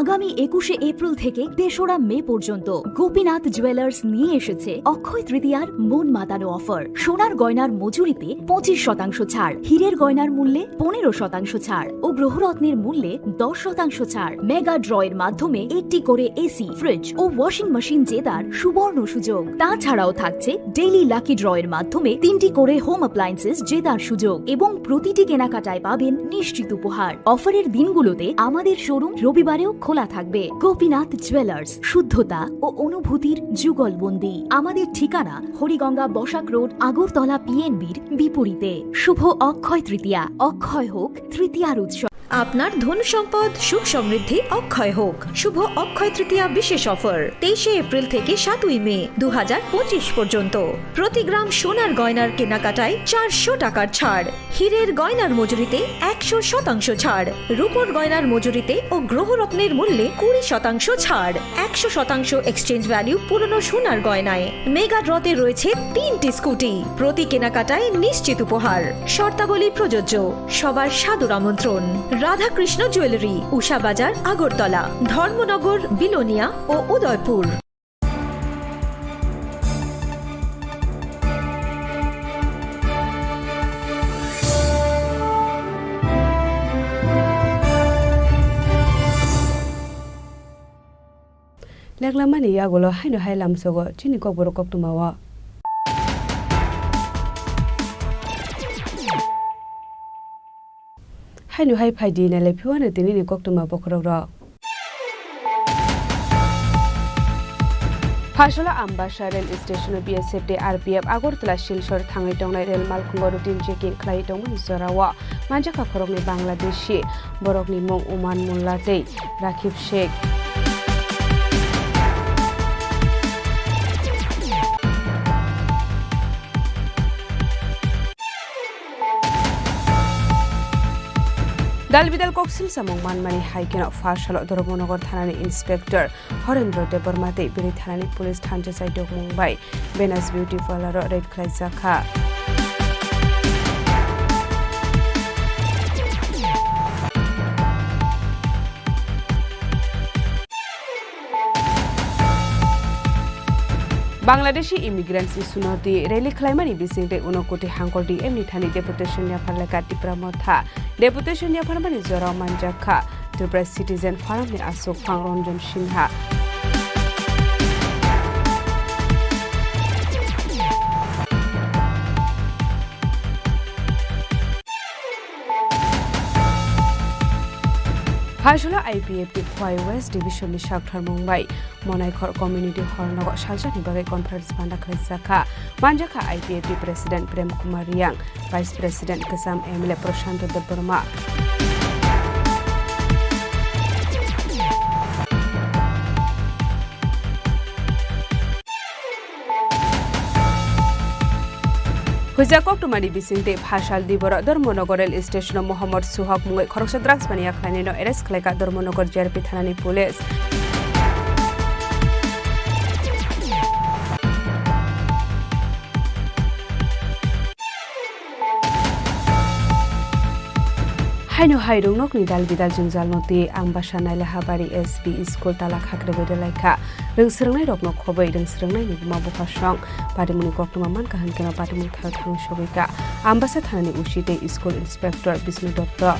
আগামী একুশে এপ্রিল থেকে তেসরা মে পর্যন্ত গোপীনাথ জুয়েলার্স নিয়ে এসেছে অক্ষয় তৃতীয়ার মন মাতানো অফার। সোনার গয়নার মজুরিতে পঁচিশ শতাংশ ছাড়, হীরের গয়নার মূল্যে পনেরো শতাংশ ছাড় ও গ্রহরত্নের মূল্যে দশ শতাংশ ছাড়। মেগা ড্র এর মাধ্যমে একটি করে এসি, ফ্রিজ ও ওয়াশিং মেশিন জেতার সুবর্ণ সুযোগ। তাছাড়াও থাকছে ডেইলি লাকি ড্র এর মাধ্যমে তিনটি করে হোম অ্যাপ্লায়েন্সেস জেতার সুযোগ এবং প্রতিটি কেনাকাটায় পাবেন নিশ্চিত উপহার। অফারের দিনগুলোতে আমাদের শোরুম রবিবারেও খোলা থাকবে। গোপীনাথ জুয়েলার্স, শুদ্ধতা ও অনুভূতির যুগলবন্দি। আমাদের ঠিকানা হরিগঙ্গা বসাক রোড, আগরতলা পিএনবির বিপরীতে। শুভ অক্ষয় তৃতীয়া, অক্ষয় হোক তৃতীয়ার উৎসব। আপনার ধন সম্পদ সুখ সমৃদ্ধি অক্ষয় হোক। শুভ অক্ষয় তৃতীয়া বিশেষ অফার, তেইশে এপ্রিল থেকে সাতই মে দু হাজার পঁচিশ পর্যন্ত। প্রতি গ্রাম সোনার গয়নার কেনাকাটায় চারশো টাকার ছাড়, হীরের গয়নার মজুরিতে একশো শতাংশ ছাড়, রূপোর গয়নার মজুরিতে ও গ্রহরত্নের মূল্যে কুড়ি শতাংশ ছাড়, একশো শতাংশ এক্সচেঞ্জ ভ্যালু পুরনো সোনার গয়নায়। মেগা ড্রতে রয়েছে তিনটি স্কুটি, প্রতি কেনাকাটায় নিশ্চিত উপহার। শর্তাবলী প্রযোজ্য। সবার সাদর আমন্ত্রণ। রাধাকৃষ্ণ জুয়েলারি, উষা বাজার, আগরতলা, ধর্মনগর, বিলোনিয়া ও Udaipur. Lenglamani yagulo haino hai lamsogo chini kokborok koktwmao. Haino hai phaidi nailai phiwano tinini koktwma bokhorokrok. Asolo Ambasa rail station-o B S F tei R P F Agartala Silchar thangwi tongnai rail malkhungo routine checking khlaiwi tongmani jorao manjakha khoroknwi Bangladeshi, borokni mung Uman Mullah tei Rakib Sheikh. Dalbidal koksil samung manmani hai kheno pha salo Dharmanagar thanani inspector Horendra Debbarma tei Biri thanani police thansa chaidokmung bai Venus Beauty Parlour-o raid khlaijak kha. Bangladeshi immigrants issue-no twi rally khlaimani bising tei Unakoti Hangkor D M ni thani deputation yaphar lekha Tipra Motha. Deputation yapharmani jorao manjak kha Tripura Citizen Forum-ni aswk phang Ranjan Sinha. Phaisalo I P F T Khowai West Division-ni saktharmung bai Monaikhor Community Hall nogo salsani bagwi conference panda khlaijak kha. Manjak kha I P F T President Prem Kumar Riang, Vice President kwcham M L A Prashant Debbarma. Huijak koktwmani bising tei phasal diboro Dharmanagar rail station-o Mohammad Suhak mungwi khoroksa drugs mania khlainaino arrest khlaikha Dharmanagar J R P thanani police. Haino hai rwngnokni dal bidal jwngjal no twi Ambasa Nailahari S B school tala khakrwi rwlaikha. Rwng swrwngnairokno khobwi rwng swrwngnaini buma bupha song patimungni koktwma mankha hwnkhe no patimung thal thangwi sogwi kha Ambasa thanani O C tei school inspector Bishnu Dotto.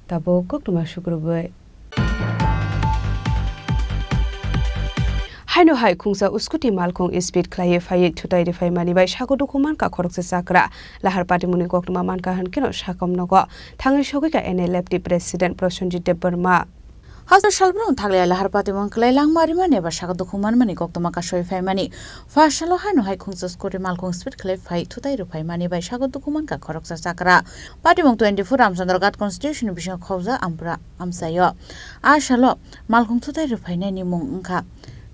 Tabuk koktwma sukrubwi. Haino hai khungsa scooty malkhung speed khlaiwi phaiwi thutai rwphaimani bai sago dukhu mankha khoroksa chakra. Lahar patimungni koktwma mankha hwnkhe no sakom nogo thangwi sogwi kha N L F T president Prosenjit Debbarma. Hasteo salbrumni thaklai lahar patimung kwlai langma rimani eba saka dukhu manmani koktwma kasui phaimani. Pha salo haino hai khungsa scooty malkhung speed khlai phai thutai rwphaimani bai saka dukhu mankha khoroksa chakra. Patimung twenty-four Ramchandra Ghat constituency ni bisingo khobjak Ampra amchaio. A salo malkhung thutai rwphainani mung wngkha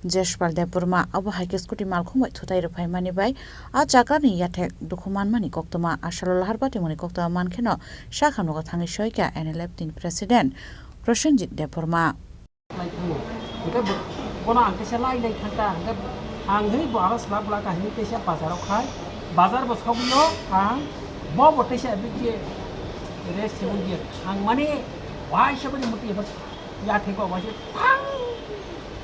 Jeshpal Debbarma. Abo hai khe scooty malkhung bai thutai rwphaimani bai a chakrani yathek dukhu manmani koktwma. A salo lahar patimungni koktwma mankheno sakhamno thangwi soikha N L F T ni president Prosenjit Debbarma. Lai thango. Hingke bo-, bono ang kisa lai lai thangka, hingke ang hini bo aro sla bwla ka hini teisa bazar o khai, bazar bo sogwi o ang bo bo teisa abik je rest se wngya. Ang mani waisa bani muti eba ya thengko waisa thang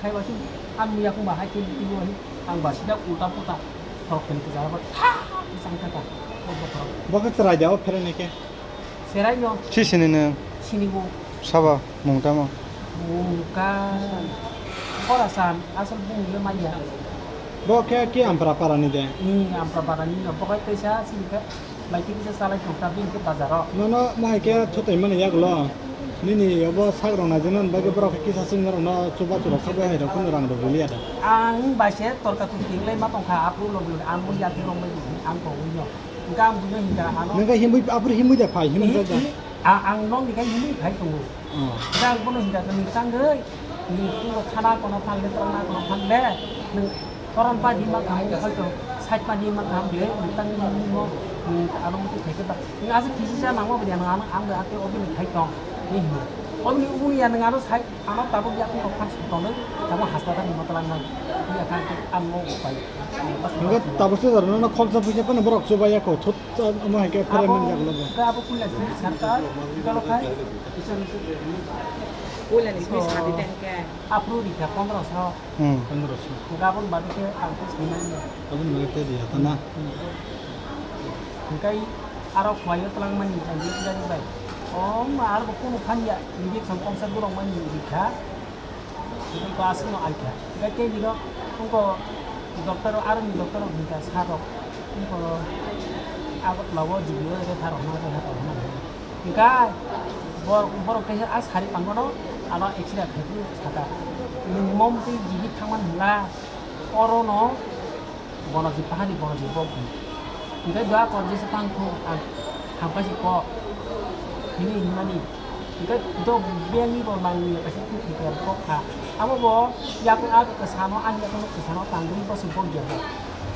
khai waisa ang muya kung ba hai khe muti bo hai ang ba sida ulta puta thok khen kisa ba thang sang kha ta. Bo khe chwrai da o phere ne khe. Serai no. Si sini nung. Sini bo. Sabo mung tamo. Mung ka. Khorasan asal bung le maya. Bo khe ki Ampra para ni de. Hmm, Ampra para ni no. Bo kai kaisa sini khe. Mai kisa salai thok ta bini khe bazar o. No, no, mo hai khe thutai mani yak lo. Nini yobo sak rok na jeno bagwi borok khe kisa sini rok no chuba chuba kha bai hai rok khun rang rok buli ya da. Ang bai se torka tu ting lai ma tong kha apru lo buli ang buli ya ting rok mai ang ko wi no. Hingke ang buino hingka ano. Nengke himui, abro himui da phai, himui da. Hi, hi, a-, ang nokni kai himui phai tongo. Oh. Hingke ang bono hingka khe, "Nwng tangwi, nwng phungo khana kono phanle, torna kono phanle, nwng koron pa di ma kaham phai tong, side pa di ma kaham le, nwng tangwi nwng mo, nwng ano muti khai khe ba, nwng aswk kisi sa nangma bwdya, nwng ano, ang bai ate obini khai tong," hinwi hino. Obini ubuni ya nwng ano side Ano tabuk yakung rok phan song tongnai, tabuk hospital ni motolang nai. Iya khan ke ang mo upai. Hingke tabuk se jora no khoksa phuisa phano borok chubai ya kho, thut, omo hai khe phere man jak lobo. Ke abo puila sini sarta, kalo khai. Puila ni sini sadi teh ke. Apru rikha pondro so. Hmm. Pondro so. Gabon badu ke ang ke sini. Abon badu ke dia tana. Hingkai aro khwlai o twlang mani ang je tiyari bai. O ma aro bo kunu phan ya, injection kongsa borok mani rikha. Hingkai bo aswk no ai kha. Hingkai tei bino wngko doctor, aro ni doctor rok hingka sa rok. Wngko Agartala o Jubilee o khe tharok hwnma, tei tharok hwnma. Hwnkhe borok, borok teisa a sari pangmano ano accident khai phuru saka. Mom tei Jubilee thangmani hwnla orono bono je pahari bono je bok di. Hwnkhe dua kor jesa tang thu ang hampai se kok. Hini hwnmani. Hwnkhe do biyangni bo manwi kaisa twi thwikhe bok kha. Abo bo yakung a kwsano, ani yakung kwsano tangwi bo se bok ya bo.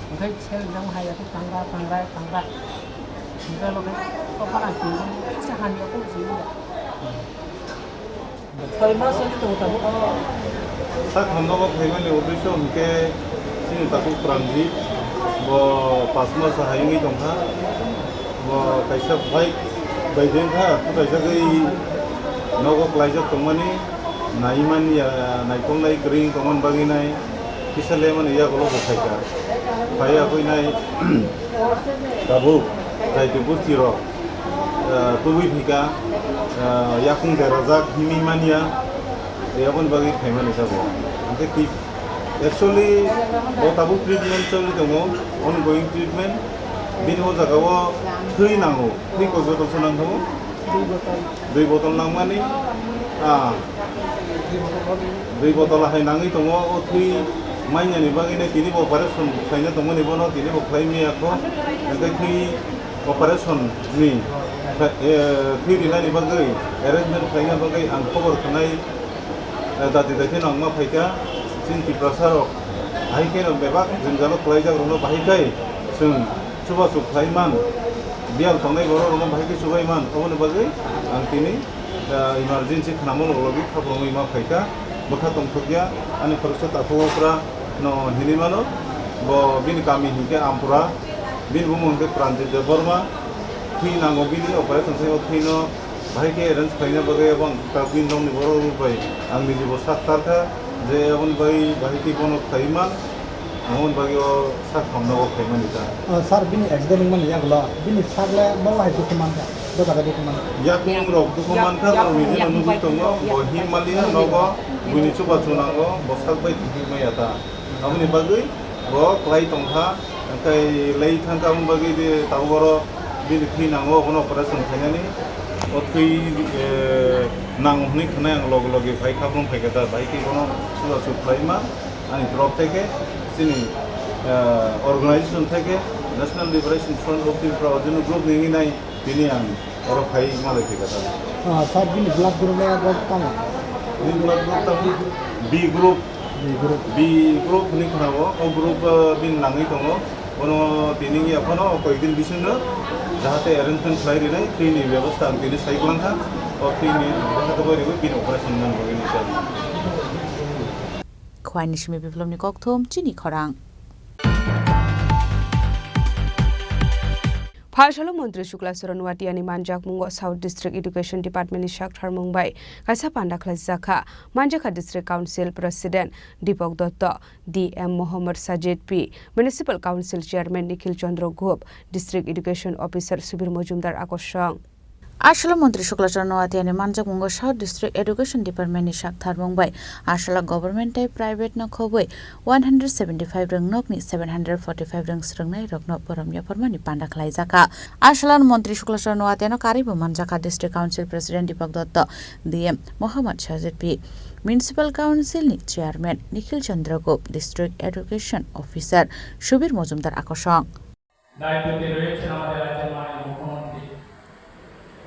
Hwnkhe sel jang hai yakung tangra, tangra, tangra. Hwnkhe loge to phana twi se han yakung se ya. Soi mas ni to tabo. Sak hamno bo phaimani uddesho hwnkhe chini takhuk Pranjit bo pas mas hayungwi tongkha. Bo kaisa bike bai dengkha, kaisa gwi nogo klaijak tongmani, naimani ya, naikol nai kwrwi tongmani bagwi nai kisa lemani yagulo bo phaikha. Phaiya koi nai tabuk jaitu busti rok, ah, tubui phika, ah, yakung derajak himwi manya, aboni bagwi phaimani tabuk. Hwnkhe twi-, actually bo tabuk treatment choli tongo, ongoing treatment. Bini o jaga o thwi nango, thwi koi botol se nang tongo. Dui botol nangmani, ah, dui botol hai nangwi tongo. O thwi manyani bagwi no tini bo operation khlaina tongmani bono tini bo khlai maya kho. Hwnkhe thwi operation ni, eh, thwi rinani bagwi arrangement khlaina bagwi ang khobor khnai. Eh, dati dati no wngma phaikha, chini Tiprasa rok bahai khe no bebak jwngjalo kwlaijak rok no bahai khai chwng chubachu khlai man, biyal tongnai borok rok no bahai khe chubai man, aboni bagwi ang tini, eh, emergency khnamo log logi khaprwngwi ma phaikha, bwkha tongthokya ani khoroksa takhuk okra no hinwi mano, bo bini kami hinkhe Ampura, bini bumung hinkhe Pranjit Debbarma, thwi nango bini operation khlai o thwi no. Bahai khe arrange khlaina bagwi abo ang ta bini nokni borok rok bai ang niji bo sak tar kha je aboni bai bahai khe bono khlai man, aboni bagwi o sak hamna o khlai mani ta. Ah, sir, bini accident wngmani yagulo bini sak le ma bahai dukhu man kha, bo jaga dukhu man kha. Yakung rok dukhu man kha, borok niji no nugwi tongo, bo him maliya nogo, buini chubachu nango, bo sak bai thwngwi maya ta. Aboni bagwi bo kwlai tongkha, tei lei thangkha, aboni bagwi de tabuk oro bini thwi nango, abono operation khainani. O thwi, eh, nango hwnwi khwnai ang loge loge phai kha, phone phaikha ta, bai khe bono chubachu khlaima ani torop theke, chini, eh, organization theke, National Liberation Front of Tripura, Ojino group ni wngwi nai. Tini ang oro phai malai khe kata. Ah, sir, bini blood group le rok tamo? Bini blood group tamo? B group. B group. B group hwnwi khwnao. O group, ah, bini nangwi tongo. Bono tini wngya phano o koyekdin bisingno jahate arrangement khlai rinai, thwini bebostha ang tini sai kwlangkha. O thwini bebostha khe bai rwui bini operation man bagwi nukha. Khwaini simi biplobni kokthum chini khorang. Phalsalo Montri Shukla Charan Noatiani manjakmungo South District Education Department ni saktharmung bai kaisa panda khlaijak kha. Manjakha District Council President Deepak Dotto, D M Mohammad Sajid P, Municipal Council Chairman Nikhil Chandra Gup, District Education Officer Subir Mojumdar akosong. Aswla Montri Shukla Charan Noatiani manjakmungo South District Education Department ni saktharmung bai aswla government tei private no khobwi one hundred seventy five rwng nokni seven hundred forty five rwng swrwngnai rokno borom yapharmani panda khlaijakha. Aswla Montri Shukla Charan Noatiano karwibo manjakha District Council President Deepak Dotto, D M Mohammad Sajid P, Municipal Council ni Chairman Nikhil Chandra Gup, District Education Officer Subir Mojumdar akosong. দায়িত্বে রয়েছেন আমাদের রাজ্যের মাননীয় মুখ্যমন্ত্রী।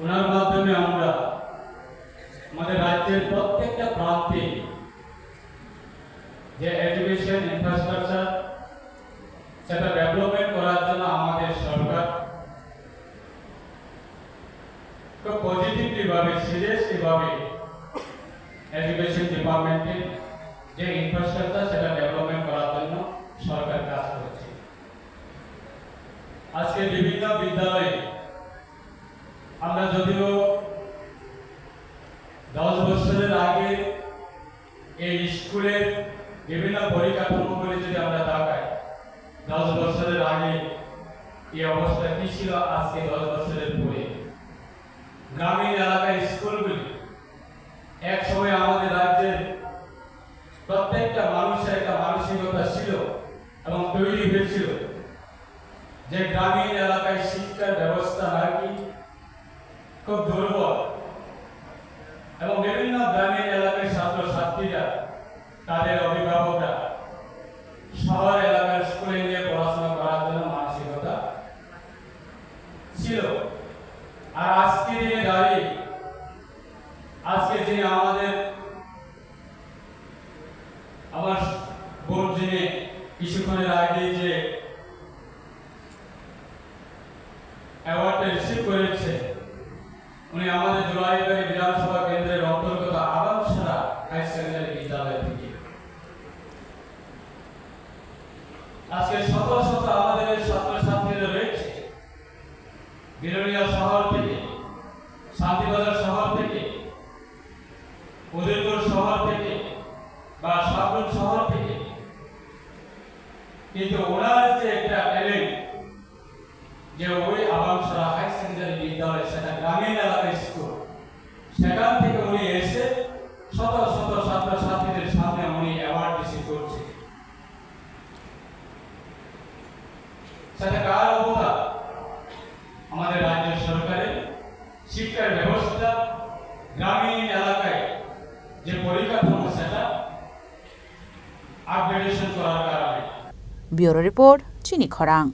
ওনার মাধ্যমে আমরা আমাদের রাজ্যের প্রত্যেকটা প্রান্তে যে এডুকেশন ইনফ্রাস্ট্রাকচার, সেটা ডেভেলপমেন্ট করার জন্য আমাদের সরকার খুব পজিটিভলি ভাবে, সিরিয়াসলি ভাবে এডুকেশন ডিপার্টমেন্টে যে ইনফ্রাস্ট্রাকচার, সেটা ডেভেলপমেন্ট করার জন্য সরকার কাজ করছে। আজকে বিভিন্ন বিদ্যালয়ে আমরা যদিও দশ বছরের আগে এই স্কুলের বিভিন্ন পরিকাঠামোগুলি যদি আমরা তাকাই, দশ বছরের আগে এই অবস্থা কি ছিল, আজকে দশ বছরের পরে গ্রামীণ এলাকার স্কুলগুলি এক সময় আমাদের রাজ্যের প্রত্যেকটা মানুষের একটা মানসিকতা ছিল এবং তৈরি হয়েছিল যে গ্রামীণ এলাকায় শিক্ষার ব্যবস্থা নাকি খুব দুর্বল এবং বিভিন্ন গ্রামীণ এলাকায় ছাত্রছাত্রীরা তাদের অভিভাবকরা শহর এলাকার স্কুলে নিয়ে পড়াশোনা করার জন্য মানসিকতা ছিল। আর আজকে দিনে দাঁড়িয়ে আজকে যিনি আমাদের আমার বোন যিনি কিছুক্ষণের আগে যে অ্যাওয়ার্ডটা রিসিভ করেছে, উনি আমাদের জোলাইবাড়ি বিধানসভা কেন্দ্রের অন্তর্গত আবাংছড়া হাই সেকেন্ডারি বিদ্যালয় থেকে। আজকে শত শত আমাদের ছাত্রছাত্রীরা রয়েছে বিলোনিয়া শহর থেকে, শান্তিবাজার শহর থেকে, উদয়পুর শহর থেকে বা সাবরুম শহর থেকে, কিন্তু ওনার যে একটা ট্যালেন্ট, যে ওই আবাংছড়া হাই সেকেন্ডারি বিদ্যালয়, সেটা গ্রামীণ এলাকার স্কুল, সেখান থেকে উনি এসে শত শত ছাত্রছাত্রীদের সামনে উনি অ্যাওয়ার্ড রিসিভ করছে। সেটা কার অবদান? আমাদের রাজ্য সরকারের শিক্ষার ব্যবস্থা, গ্রামীণ এলাকায় যে পরিকাঠামো, সেটা আপগ্রেডেশন করার কারণে। Bureau Report, Chini Khorang.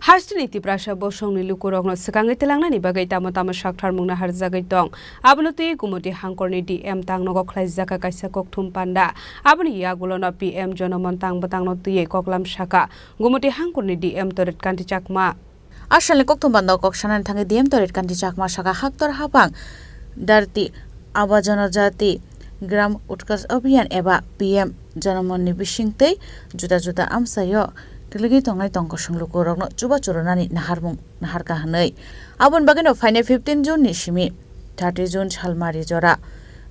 Hasteni Tiprasa bosongni lukurokno swkangwi twlangnani bagwi tamo tamo saktharmung naharjagwi tong. Abono twi Gumoti hangkorni D M tangnogo khlaijak kaisa kokthum panda. Aboni yagulono P M Jonomon tang bwtangno twiwi koklam sakha Gumoti hangkorni D M Torit Kanti Chakma. A salni kokthum panda kok sanani thangwi D M Torit Kanti Chakma sakha, haktor hapang Dharti Aba Janajati Gram Utkarsh Abhiyan eba P M Jonomon ni bisingtwi juda juda amchaio kwlwgwi tongnai tong kosong lukurokno chubachu rwnani naharmung naharkha hwnwi. Aboni bagwino phainai fifteen June ni simi thirty June salmari jora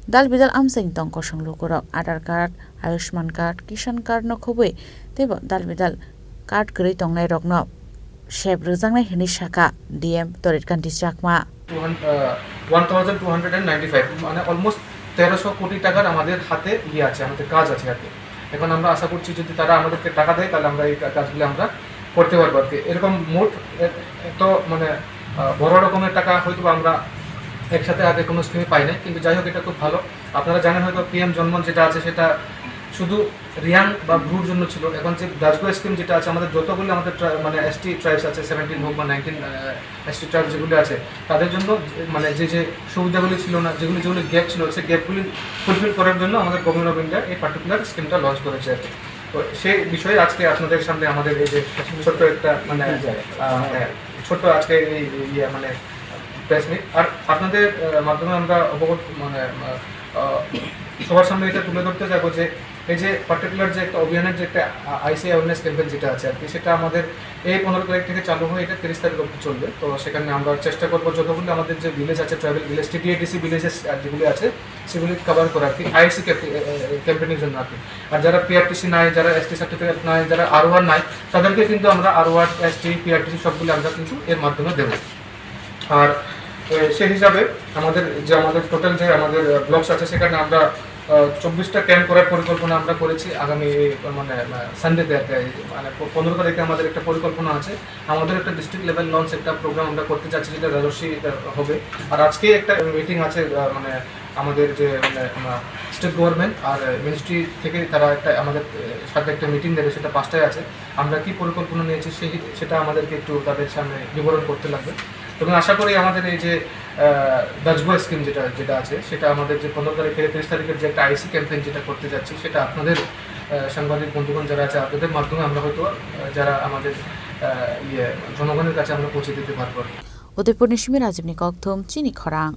dal bidal amchaini tong kosong lukurok Aadhaar card, Ayushman card, Kisan card no khobwi teibo dal bidal card kwrwi tongnairokno sep rwjaknai hwnwi sakha D M Torit Kanti Chakma. Two hundred, ah, one thousand two hundred and ninety five, মানে almost তেরোশো কোটি টাকার আমাদের হাতে ইয়ে আছে, আমাদের কাজ আছে আর কি। এখন আমরা আশা করছি যদি তারা আমাদেরকে টাকা দেয়, তাহলে আমরা এই কা-, কাজগুলো আমরা করতে পারবো আর কি। এরকম মোট এ-, এত মানে, আহ, বড় রকমের টাকা হয়তো বা আমরা একসাথে আগে কোনো স্কিমে পাই নাই, কিন্তু যাই হোক, এটা খুব ভালো। আপনারা জানেন হয়তো পি এম জনমন যেটা আছে, সেটা শুধু রিয়াং বা ব্রুর জন্য ছিল। এখন যে দাসগো স্কিম যেটা আছে, আমাদের যতগুলি আমাদের ট্রা-, মানে এসটি ট্রাইবস আছে, সেভেন্টিন হোক বা নাইনটিন, আহ, এসটি ট্রাইবস যেগুলি আছে, তাদের জন্য যে, মানে যে, যে সুবিধাগুলি ছিল না, যেগুলি, যেগুলি গ্যাপ ছিল, সেই গ্যাপগুলি ফুলফিল করার জন্য আমাদের গভর্নমেন্ট অফ ইন্ডিয়া এই পার্টিকুলার স্কিমটা লঞ্চ করেছে আর কি। তো সেই বিষয়ে আজকে আপনাদের সামনে আমাদের এই যে ছোট্ট একটা, মানে, আহ, হ্যাঁ, ছোট্ট আজকে এই, এই, ইয়ে, মানে, প্রেস মিট। আর আপনাদের, আহ, মাধ্যমে আমরা অবগত, মানে, আহ, আহ, সবার সামনে এটা তুলে ধরতে চাইবো যে এই যে পার্টিকুলার যে একটা অভিযানের যে একটা, আ-, আইসি অ্যাওয়ারনেস ক্যাম্পেইন যেটা আছে আর কি, সেটা আমাদের এই পনেরো তারিখ থেকে চালু হয়ে এটা তিরিশ তারিখ অবধি চলবে। তো সেখানে আমরা চেষ্টা করবো যতগুলো আমাদের যে ভিলেজ আছে, ট্রাইবাল ভিলেজ, টিটিএডিসি ভিলেজেস, আহ, যেগুলি আছে, সেগুলি কভার করা আর কি, আইসি ক্যাম্পে-, এ, এ, এ, ক্যাম্পেইনের জন্য আর কি। আর যারা পিআরটিসি নাই, যারা এসটি সার্টিফিকেট নাই, যারা আরওআর নাই, তাদেরকে কিন্তু আমরা আরওআর, এসটি, পিআরটিসি সবগুলি আমরা কিন্তু এর মাধ্যমে দেবো। আর, এ, সেই হিসাবে আমাদের যে, আমাদের টোটাল যে আমাদের, আহ, ব্লকস আছে, সেখানে আমরা, আহ, চব্বিশটা ক্যাম্প করার পরিকল্পনা আমরা করেছি আগামী, মানে, আহ, সানডেতে আর কি। মানে, প-, পনেরো তারিখে আমাদের একটা পরিকল্পনা আছে, আমাদের একটা ডিস্ট্রিক্ট লেভেল লঞ্চ একটা প্রোগ্রাম আমরা করতে যাচ্ছি, যেটা রাজস্বী, আহ, হবে। আর আজকে একটা মিটিং আছে, আহ, মানে, আমাদের যে, মানে, আহ, স্টেট গভর্নমেন্ট আর, আহ, মিনিস্ট্রি থেকে তারা একটা আমাদের, আহ, সাথে একটা মিটিং দেবে, সেটা পাঁচটায় আছে। আমরা কি পরিকল্পনা নিয়েছি, সেই, সেটা আমাদেরকে একটু তাদের সামনে বিবরণ করতে লাগবে। তবে আশা করি আমাদের এই যে, আহ, দাজগো স্কিম যেটা, যেটা আছে, সেটা আমাদের যে পনেরো তারিখ থেকে তিরিশ তারিখের যে একটা আইসি ক্যাম্পেইন যেটা করতে যাচ্ছি, সেটা আপনাদের, আহ, সাংবাদিক বন্ধুগণ যারা আছে, আপনাদের মাধ্যমে আমরা হয়তো, আহ, যারা আমাদের, আহ, ইয়ে, জনগণের কাছে আমরা পৌঁছে দিতে পারবো আর কি। Udaipurni simi Rajibni kokthum, Chini Khorang.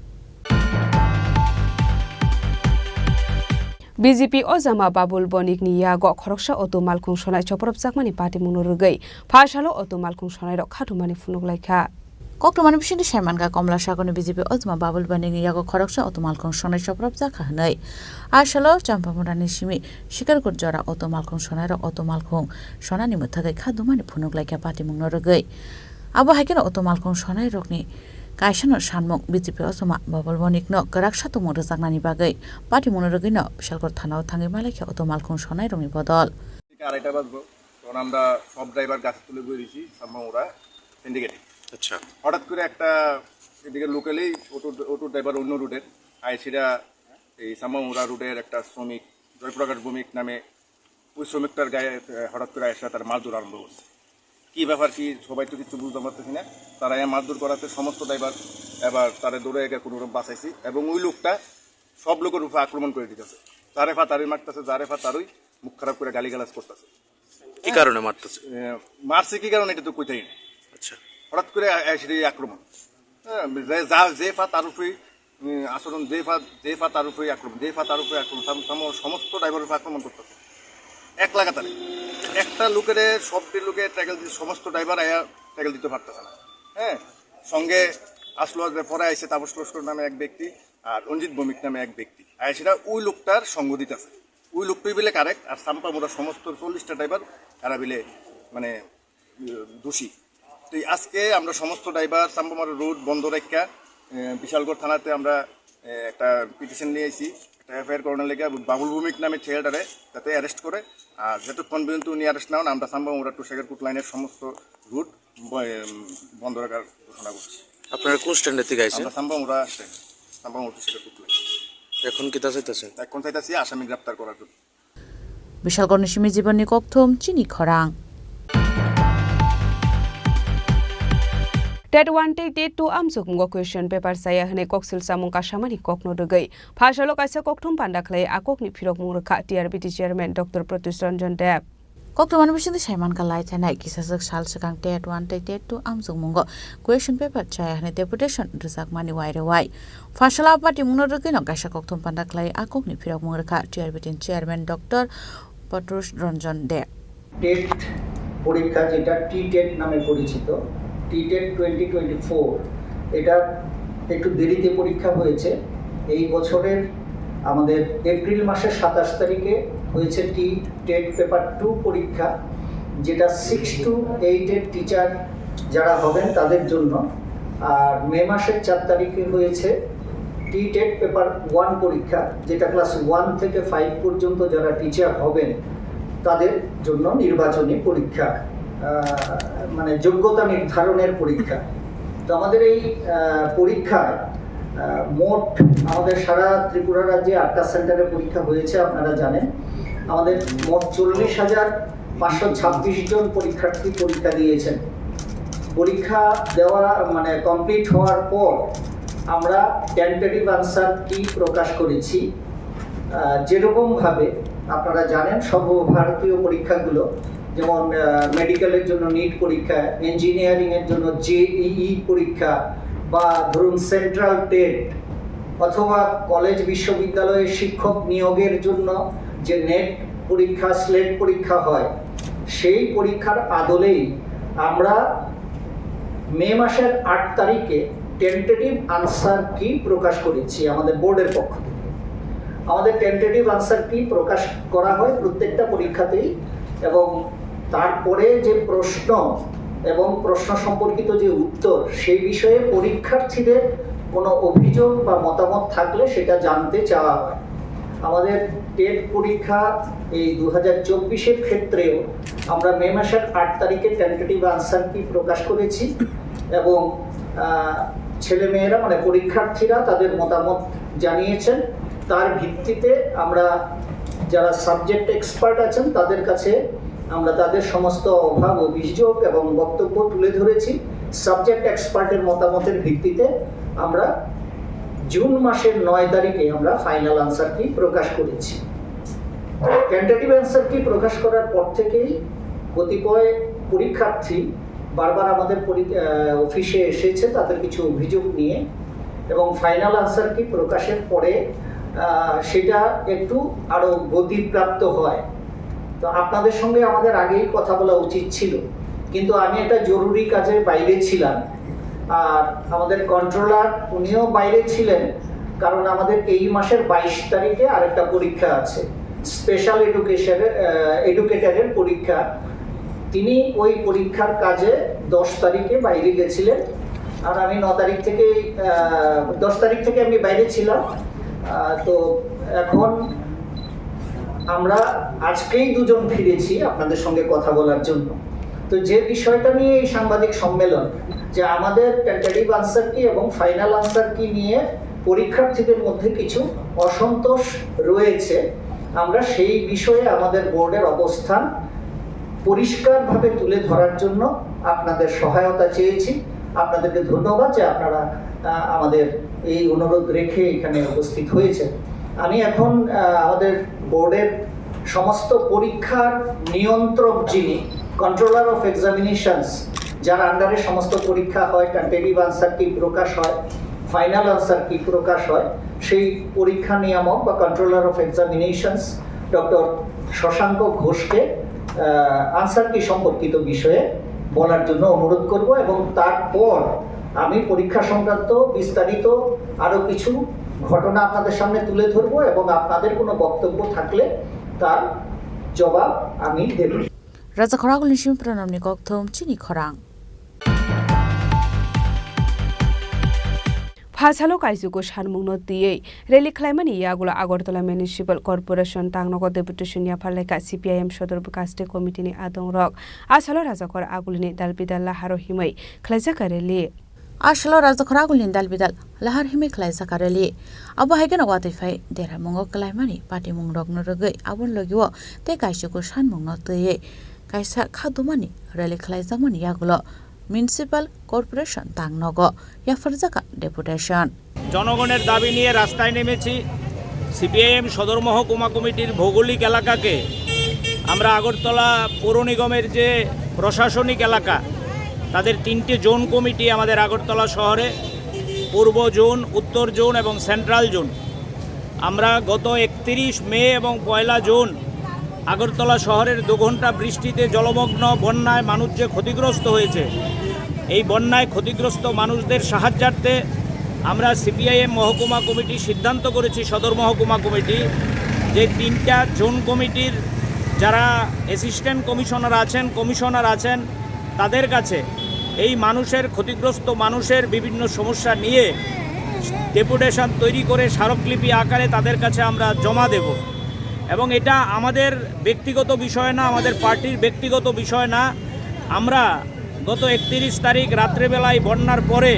B J P ojama Babul Bonikni yago khoroksa auto malkhung sonai chopropjakmani patimungno rwgwi pha salo auto malkhung sonairok khatumani phunuk laikha. Koktwmani bisingtwi saimankha, Komla Sagarni B J P ojama Babul Bonikni yago khoroksa auto malkhung sonai chopropjakha hwnwi. A salo Champamurani simi Shikarkut jora auto malkhung sonairok auto malkhung sonani mwthagwi khatumani phunuk laikha patimungno rwgwi. Abo hai kheno auto malkhung sonairokni kaisano sanmung B J P ojama Babul Bonikno kwrak satumung rwjaknani bagwi patimungno rwgwino Bisalkor thanao thangwi malaikha auto malkhung sonairokni bodol. আড়াইটা বাজবো, তখন আমরা সব ড্রাইভার গাছে তুলে বয়ে দিয়েছি সাম্বামুড়া সিন্ডিকেটে। আচ্ছা। হঠাৎ করে একটা এদিকে লোকালি অটো অটো ড্রাইভার অন্য রুটের আইসিরা এই সাম্বামুড়া রুটের একটা শ্রমিক জয়প্রকাশ ভৌমিক নামে ওই শ্রমিকটার গায়ে আহ, হঠাৎ করে এসে তার মারধর আরম্ভ করছে। কি ব্যাপার কি, সবাই তো কিছু বুঝতে পারতেছি না। তারা এই মারধর করাতে সমস্ত ড্রাইভার এবার তারা দৌড়ে গিয়ে কোনো রকম বাঁচাইছি এবং ওই লোকটা সব লোকের উপরে আক্রমণ করে দিতেছে। যারে ফা তারই মারতেছে, যারে ফা তারই মুখ খারাপ করে গালিগালাজ করতেছে। কি কারণে মারতেছে? আহ, মারছে কি কারণে এটা তো কইতাই না। আচ্ছা। হঠাৎ করে আ- এসে এই আক্রমণ। হ্যাঁ, যে যা যে ফা তার উপরেই উম, আচরণ, যে ফা যে ফা তার উপরেই আক্রমণ, যে ফা তার উপরে আক্রমণ, তার তার সমস্ত ড্রাইভারের উপরে আক্রমণ করতেছে এক লাগাতারে। একটা লোকেরে সব লোকে ট্যাকল দিয়ে সমস্ত ড্রাইভার আয়া ট্যাকল দিতে পারতেছে না। হ্যাঁ, সঙ্গে আসলো যে পরে আইসে তাপস লস্কর নামে এক ব্যক্তি আর রঞ্জিত ভৌমিক নামে এক ব্যক্তি, আর সেটা ওই লোকটার সঙ্গ দিতেছে। ওই লোকটাই বলে কারেক্ট, আর সাম্বামুড়া সমস্ত চল্লিশটা ড্রাইভার তারা বিলে মানে দোষী। তো এই আজকে আমরা সমস্ত ড্রাইভার সাম্বামুড়া রোড বন্ধ রাখা বিশালগড় থানাতে আমরা আহ, একটা পিটিশন নিয়ে আইছি, একটা এফআইআর করানোর লেগে বাবুল ভৌমিক নামে ছেলেটারে যাতে অ্যারেস্ট করে। আর যতক্ষণ পর্যন্ত উনি অ্যারেস্ট না হন, আমরা সাম্বামুড়া টু শেখেরকুট লাইনের সমস্ত রুট ব- উম, বন্ধ রাখার ঘোষণা করছি। আপনারা কোন স্ট্যান্ডের থেকে আইছেন? আমরা সাম্বামুড়া স্ট্যান্ড, সাম্বামুড়া টু শেখেরকুট লাইন। এখন কিতা চাইতেছেন? এখন চাইতেছি আসামি গ্রেপ্তার করার জন্য। Bishalgorni simi jibonni kokthum chini khorang. Tet one tei Tet two amsukmungo question paper chaya hwnwi koksil chamung kasamani kokno rwgwi phasalo kaisa kokthum panda khlai a kokni phirokmung rwkha T R B T chairman Doctor Pratush Ranjan Deb. Kokthumani bisingtwi saimankha lai thanai kisajwk sal swkang Tet one tei Tet two amsukmungo question paper chaya hwnwi deputation rwjakmani wairewai. Phasala patimungno rwgwino kaisa kokthum panda khlai a kokni phirokmung rwkha T R B T ni chairman Doctor Pratush Ranjan Deb. TET পরীক্ষা, যেটা T TET নামে পরিচিত, T TET twenty twenty four, এটা একটু দেরিতে পরীক্ষা হয়েছে। এই বছরের আমাদের এপ্রিল মাসের সাতাশ তারিখে হয়েছে টি টেট পেপার টু পরীক্ষা, যেটা সিক্স টু এইটের টিচার যারা হবেন তাদের জন্য। আর মে মাসের চার তারিখে হয়েছে টি টেট পেপার ওয়ান পরীক্ষা, যেটা ক্লাস ওয়ান থেকে ফাইভ পর্যন্ত যারা টিচার হবেন তাদের জন্য নির্বাচনী পরীক্ষা, আহ, মানে যোগ্যতা নির্ধারণের পরীক্ষা। তো আমাদের এই আহ, পরীক্ষায় আহ, মোট আমাদের সারা ত্রিপুরা রাজ্যে আটটা সেন্টারে পরীক্ষা হয়েছে, আপনারা জানেন। আমাদের মোট চল্লিশ হাজার পাঁচশো ছাব্বিশ জন পরীক্ষার্থী পরীক্ষা দিয়েছেন। পরীক্ষা দেওয়া, মানে, কমপ্লিট হওয়ার পর আমরা টেন্টেটিভ আনসার কি প্রকাশ করেছি। আহ, যেরকমভাবে আপনারা জানেন, সর্বভারতীয় পরীক্ষাগুলো, যেমন মেডিকেলের জন্য নিট পরীক্ষা, ইঞ্জিনিয়ারিং এর জন্য জেইই পরীক্ষা, বা ধরুন সেন্ট্রাল টেট, অথবা কলেজ বিশ্ববিদ্যালয়ে শিক্ষক নিয়োগের জন্য যে নেট পরীক্ষা, স্লেট পরীক্ষা হয়, সেই পরীক্ষার আদলেই আমরা মে মাসের আট তারিখে টেন্টেটিভ আনসার কি প্রকাশ করেছি আমাদের বোর্ডের পক্ষ থেকে। আমাদের টেন্টেটিভ আনসার কি প্রকাশ করা হয় প্রত্যেকটা পরীক্ষাতেই, এবং তারপরে যে প্রশ্ন এবং প্রশ্ন সম্পর্কিত যে উত্তর, সেই বিষয়ে পরীক্ষার্থীদের কোনো অভিযোগ বা মতামত থাকলে সেটা জানতে চাওয়া হয়। আমাদের টেট পরীক্ষা এই দু হাজার চব্বিশের ক্ষেত্রেও আমরা মে মাসের আট তারিখে টেন্টেটিভ আনসার কি প্রকাশ করেছি, এবং আহ, ছেলেমেয়েরা, মানে পরীক্ষার্থীরা তাদের মতামত জানিয়েছেন। তার ভিত্তিতে আমরা যারা সাবজেক্ট এক্সপার্ট আছেন তাদের কাছে আমরা তাদের সমস্ত অভাব, অভিযোগ এবং বক্তব্য তুলে ধরেছি। সাবজেক্ট এক্সপার্টের মতামতের ভিত্তিতে আমরা জুন মাসের নয় তারিখে আমরা ফাইনাল আনসার কি প্রকাশ করেছি। টেন্টেটিভ আনসার কি প্রকাশ করার পর থেকেই কতিপয় পরীক্ষার্থী বারবার আমাদের পরি- আহ, অফিসে এসেছে তাদের কিছু অভিযোগ নিয়ে, এবং ফাইনাল আনসার কি প্রকাশের পরে আহ, সেটা একটু আরো গতিপ্রাপ্ত হয়। তো আপনাদের সঙ্গে আমাদের আগেই কথা বলা উচিত ছিল, কিন্তু আমি একটা জরুরি কাজে বাইরে ছিলাম, আর আমাদের কন্ট্রোলার উনিও বাইরে ছিলেন, কারণ আমাদের এই মাসের বাইশ তারিখে আরেকটা পরীক্ষা আছে, স্পেশাল এডুকেশনের, আহ, এডুকেটরের পরীক্ষা। তিনি ওই পরীক্ষার কাজে দশ তারিখে বাইরে গেছিলেন, আর আমি ন তারিখ থেকে, আহ, দশ তারিখ থেকে আমি বাইরে ছিলাম। আহ, তো এখন আমরা আজকেই দুজন ফিরেছি আপনাদের সঙ্গে কথা বলার জন্য। তো যে বিষয়টা নিয়ে এই সাংবাদিক সম্মেলন, যে আমাদের টেন্টেটিভ আনসার কি এবং ফাইনাল আনসার কি নিয়ে পরীক্ষার্থীদের মধ্যে কিছু অসন্তোষ রয়েছে, আমরা সেই বিষয়ে আমাদের বোর্ডের অবস্থান পরিষ্কারভাবে তুলে ধরার জন্য আপনাদের সহায়তা চেয়েছি। আপনাদেরকে ধন্যবাদ যে আপনারা, আহ, আমাদের এই অনুরোধ রেখে এখানে উপস্থিত হয়েছেন। আমি এখন, আহ, আমাদের বোর্ডের সমস্ত পরীক্ষার নিয়ন্ত্রক, যিনি কন্ট্রোলার অফ এক্সামিনেশনস, যার আন্ডারে সমস্ত পরীক্ষা হয়, টেন্টেটিভ আনসার কি প্রকাশ হয়, ফাইনাল আনসার কি প্রকাশ হয়, সেই পরীক্ষা নিয়ামক বা controller of examinations doctor Shashanka ঘোষকে, আহ, আনসার কি সম্পর্কিত বিষয়ে বলার জন্য অনুরোধ করব এবং তারপর আমি পরীক্ষা সংক্রান্ত বিস্তারিত আরো কিছু ঘটনা আপনাদের সামনে তুলে ধরবো এবং আপনাদের কোনো বক্তব্য থাকলে তার জবাব আমি দেব। Rajakhor agulni simi pranamni kokthum chini khorang. Phasalo kaisugo sanmungno twiwi rally khlaimani yagulo Agartala Municipal Corporation tangnogo deputation yapharlaikha C P I M Sodor Bwkhaste Committee ni adongrok. Asalo Rajakhor agulini dalbidal laharo himwi khlaijakha rally. Asalo Rajakhor agulini dalbidal lahar himwi khlaijakha rally. Abo hai kheno watwi phai deramungo kwlaimani patimungrokno rwgwi aboni logio tei kaisugo sanmungno twiwi kaisa khadumani rally khlaijakmani yagulo Municipal Corporation tangnogo yapharjakha deputation. জনগণের দাবি নিয়ে রাস্তায় নেমেছি। সিপিআইএম সদর মহকুমা কমিটির ভৌগোলিক এলাকাকে আমরা আগরতলা পৌর নিগমের যে প্রশাসনিক এলাকা, তাদের তিনটে জোন কমিটি আমাদের আগরতলা শহরে, পূর্ব জোন, উত্তর জোন এবং সেন্ট্রাল জোন। আমরা গত একত্রিশ মে এবং পয়লা জুন আগরতলা শহরের দু ঘন্টা বৃষ্টিতে জলমগ্ন, বন্যায় মানুষ যে ক্ষতিগ্রস্ত হয়েছে, এই বন্যায় ক্ষতিগ্রস্ত মানুষদের সাহায্যার্থে আমরা সিপিআইএম মহকুমা কমিটি সিদ্ধান্ত করেছি, সদর মহকুমা কমিটি, যে তিনটা জোন কমিটির যারা অ্যাসিস্ট্যান্ট কমিশনার আছেন, কমিশনার আছেন, তাদের কাছে এই মানুষের, ক্ষতিগ্রস্ত মানুষের বিভিন্ন সমস্যা নিয়ে ডেপুটেশন তৈরি করে স্মারকলিপি আকারে তাদের কাছে আমরা জমা দেব। এবং এটা আমাদের ব্যক্তিগত বিষয় না, আমাদের পার্টির ব্যক্তিগত বিষয় না। আমরা গত একত্রিশ তারিখ রাত্রেবেলায় বন্যার পরে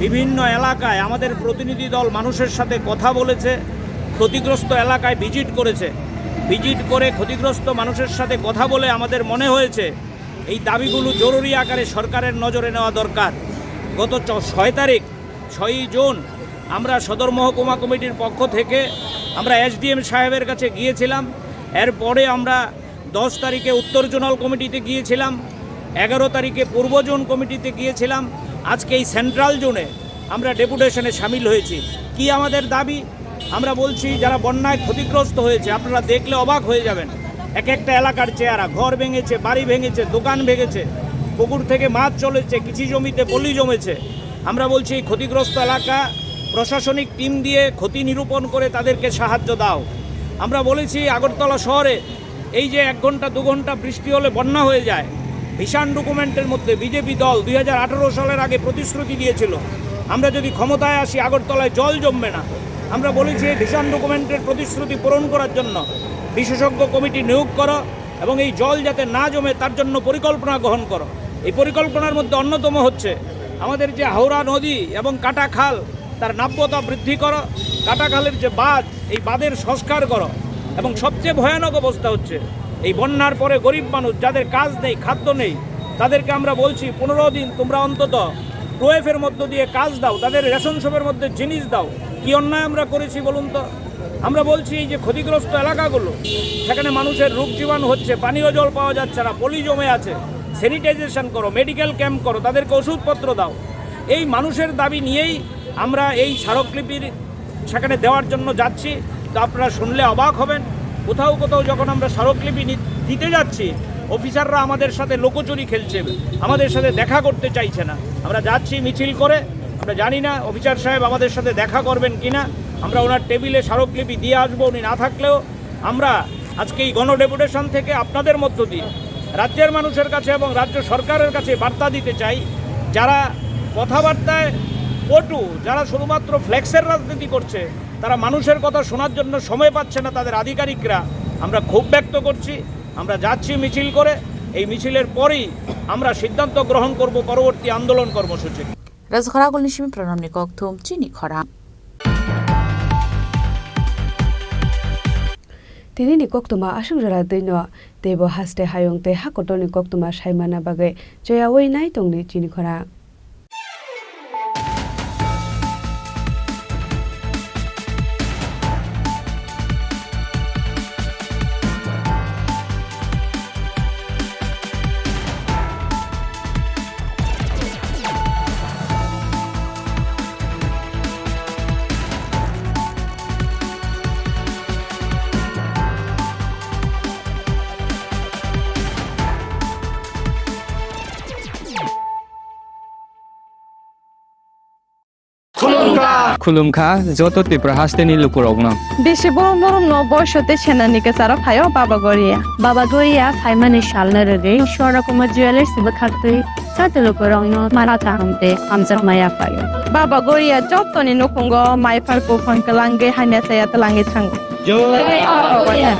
বিভিন্ন এলাকায় আমাদের প্রতিনিধি দল মানুষের সাথে কথা বলেছে, ক্ষতিগ্রস্ত এলাকায় ভিজিট করেছে। ভিজিট করে ক্ষতিগ্রস্ত মানুষের সাথে কথা বলে আমাদের মনে হয়েছে এই দাবিগুলো জরুরি আকারে সরকারের নজরে নেওয়া দরকার। গত চ-, ছয় তারিখ, ছয়ই জুন, আমরা সদর মহকুমা কমিটির পক্ষ থেকে আমরা এসডিএম সাহেবের কাছে গিয়েছিলাম। এরপরে আমরা দশ তারিখে উত্তর জোনাল কমিটিতে গিয়েছিলাম, এগারো তারিখে পূর্ব জোন কমিটিতে গিয়েছিলাম। আজকে এই সেন্ট্রাল জোনে আমরা ডেপুটেশনে সামিল হয়েছি। কি আমাদের দাবি? আমরা বলছি, যারা বন্যায় ক্ষতিগ্রস্ত হয়েছে, আপনারা দেখলে অবাক হয়ে যাবেন। এক একটা এলাকার চেহারা, ঘর ভেঙেছে, বাড়ি ভেঙেছে, দোকান ভেঙেছে, পুকুর থেকে মাছ চলেছে, কিছু জমিতে পলি জমেছে। আমরা বলছি, এই ক্ষতিগ্রস্ত এলাকা প্রশাসনিক টিম দিয়ে ক্ষতি নিরূপণ করে তাদেরকে সাহায্য দাও। আমরা বলেছি, আগরতলা শহরে এই যে এক ঘন্টা দু ঘন্টা বৃষ্টি হলে বন্যা হয়ে যায়, ভিশন ডকুমেন্টের মধ্যে বিজেপি দল দুই হাজার আঠারো সালের আগে প্রতিশ্রুতি দিয়েছিল, আমরা যদি ক্ষমতায় আসি আগরতলায় জল জমবে না। আমরা বলেছি, এই ভিশন ডকুমেন্টের প্রতিশ্রুতি পূরণ করার জন্য বিশেষজ্ঞ কমিটি নিয়োগ করো এবং এই জল যাতে না জমে তার জন্য পরিকল্পনা গ্রহণ করো। এই পরিকল্পনার মধ্যে অন্যতম হচ্ছে আমাদের যে হাওড়া নদী এবং কাটা খাল, তার নাব্যতা বৃদ্ধি করো, কাটা খালের যে বাঁধ, এই বাঁধের সংস্কার করো। এবং সবচেয়ে ভয়ানক অবস্থা হচ্ছে এই বন্যার পরে গরিব মানুষ, যাদের কাজ নেই, খাদ্য নেই, তাদেরকে আমরা বলছি, পনেরো দিন তোমরা অন্তত টোয়েফের মধ্য দিয়ে কাজ দাও, তাদের রেশন শপের মধ্যে জিনিস দাও। কি অন্যায় আমরা করেছি বলুন তো? আমরা বলছি, এই যে ক্ষতিগ্রস্ত এলাকাগুলো, সেখানে মানুষের রোগ জীবাণু হচ্ছে, পানীয় জল পাওয়া যাচ্ছে না, পলি জমে আছে, স্যানিটাইজেশন করো, মেডিকেল ক্যাম্প করো, তাদেরকে ওষুধপত্র দাও। এই মানুষের দাবি নিয়েই আমরা এই স্মারকলিপির সেখানে দেওয়ার জন্য যাচ্ছি। তো আপনারা শুনলে অবাক হবেন, কোথাও কোথাও যখন আমরা স্মারকলিপি নি-, দিতে যাচ্ছি, অফিসাররা আমাদের সাথে লুকোচুরি খেলছে, আমাদের সাথে দেখা করতে চাইছে না। আমরা যাচ্ছি মিছিল করে, আমরা জানি না অফিসার সাহেব আমাদের সাথে দেখা করবেন কিনা। আমরা ওনার টেবিলে স্মারকলিপি দিয়ে আসবো, উনি না থাকলেও। আমরা আজকে এই গণডেপুটেশন থেকে আপনাদের মধ্য দিয়ে রাজ্যের মানুষের কাছে এবং রাজ্য সরকারের কাছে বার্তা দিতে চাই, যারা কথাবার্তায় পটু, যারা শুধুমাত্র ফ্লেক্সের রাজনীতি করছে, তারা মানুষের কথা শোনার জন্য সময় পাচ্ছে না তাদের আধিকারিকরা। আমরা ক্ষোভ ব্যক্ত করছি, আমরা যাচ্ছি মিছিল করে। এই মিছিলের পরেই আমরা সিদ্ধান্ত গ্রহণ করব পরবর্তী আন্দোলন কর্মসূচি। Rajkhara Agulni simi Pranamni kokthum chini khorang. Tini ni koktwma aswk jora twi no, teibo haste hayung tei hakotorni koktwma saimana bagwi choyaui nai tongni chini khorang. Khulumkha. Khulumkha joto Tripura hasteni lukurokno. Bisi borom borom no boiso tei senani kwcharo phaio Baba Goria. Baba Goria phaimani salno rwgwi Swarna Kumar Jewellers bwkhaktwi joto lukurokno mara kaham tei hamjakma yaphaio. Baba Goria jotoni nukhungo maiphar buphang kwlangwi hamya chaya twlangwi thango. Jai Baba Goria.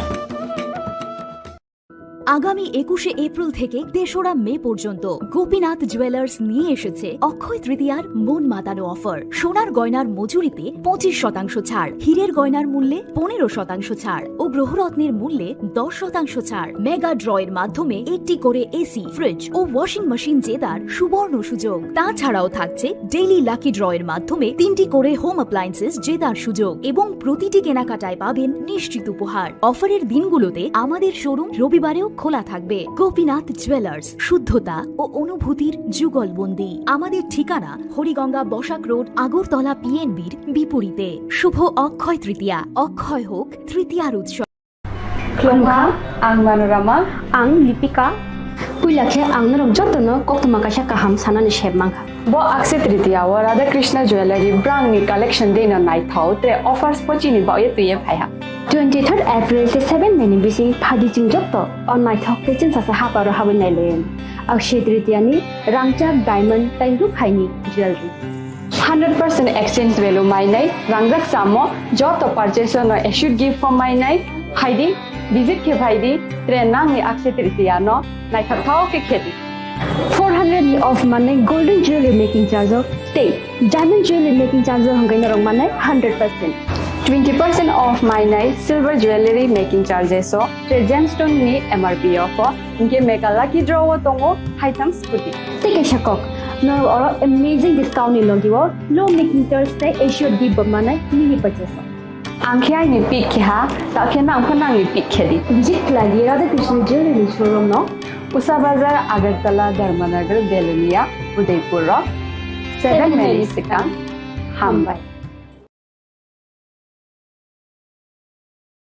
আগামী একুশে এপ্রিল থেকে তেসরা মে পর্যন্ত গোপীনাথ জুয়েলার্স নিয়ে এসেছে অক্ষয় তৃতীয়ার মন মাতানো অফার। সোনার গয়নার মজুরিতে পঁচিশ শতাংশ ছাড়, হীরের গয়নার মূল্যে পনেরো শতাংশ ছাড় ও গ্রহরত্নের মূল্যে দশ শতাংশ ছাড়। মেগা ড্রয়ের মাধ্যমে একটি করে এসি, ফ্রিজ ও ওয়াশিং মেশিন জেতার সুবর্ণ সুযোগ। তাছাড়াও থাকছে ডেইলি লাকি ড্রয়ের মাধ্যমে তিনটি করে হোম অ্যাপ্লায়েন্সেস জেতার সুযোগ এবং প্রতিটি কেনাকাটায় পাবেন নিশ্চিত উপহার। অফারের দিনগুলোতে আমাদের শোরুম রবিবারেও খোলা থাকবে। গোপীনাথ জুয়েলার্স, শুদ্ধতা ও অনুভূতির যুগলবন্দি। আমাদের ঠিকানা হরিগঙ্গা বসাক রোড, আগরতলা পিএনবির বিপরীতে। শুভ অক্ষয় তৃতীয়া, অক্ষয় হোক তৃতীয়ার উৎসব। Khulumkha, ang Manorama. Ang Lipika. Puila khe ang norok jotono koktwma kaisa kaham sanani sep mankha. Bo Akshaya Tritiya o Radha Krishna Jewellery brand ni collection dei no naithok tre offers bo chini bagwi twiwi phaiha. Twenty third April tei seven May ni bising phaidi chwng joto o naithok tei chwngsacha haparo habwi nailaio. Akshaya Tritiya ni rangchak, diamond tei rukhaini jewellery. Hundred percent exchange value mainai, rangjak chamo joto purchase no assured gift bo mainai, phaidi visit khe phaidi, tre nangni Akshaya Tritiya no naithok thok khe khedi. Four hundred ni off manai golden jewelry making charge o tei diamond jewelry making charge o hwnkhe norok manai hundred percent. Twenty percent off mainai silver jewelry making charges o tre gemstone ni M R P o pho. Hinkhe mega lucky draw o tongo haitham scooty. Tei kaisa kok, norok oro amazing discount ni logi o low making charge tei assured gift bo manai mini purchase o. Ang khe aini pick khe ha, ta khe nang pho nangni pick khe di. Visit khlai di Radha Krishna Jewelry ni showroom no. Usa Bazar, Agartala, Dharmanagar, Belonia, Udaipur o seven May ni swkang. Hambai.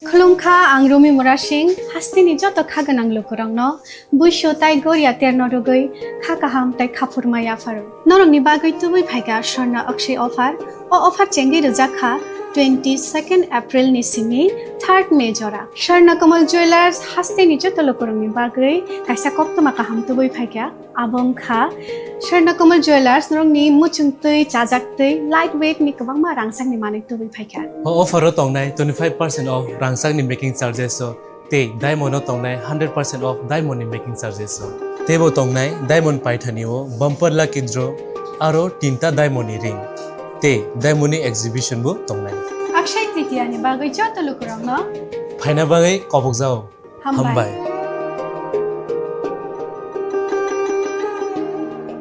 Khulumkha, ang Rumi Murasing, hasteni joto kha gwnang lukurokno buisu tai goria terno rwgwi kha kaham tai khaphurma yapharo. Norokni bagwi tubui phaikha Swarna Akshaya offer. O offer chengwi rwjak kha twenty second April ni simi third May jora. Swarna Kamal Jewellers hasteni joto lukurokni bagwi kaisa koktwma kaham tubui phaikha. Abo wngkha Swarna Kamal Jewellers, norokni muchungtwi, chajaktwi, light weight ni kwbangma rangchakni manwi tubui phaikha. O offer o tongnai twenty five percent off rangchakni making charges o tei diamond o tongnai hundred percent off diamond ni making charges o. Teibo tongnai diamond paithani o bumper lucky draw aro tinta diamond ni ring tei diamond ni exhibition bo tongnai. Akshaya Tritiya ni bagwi joto lukurokno phaina bagwi kobokjao. Hambai. Hambai.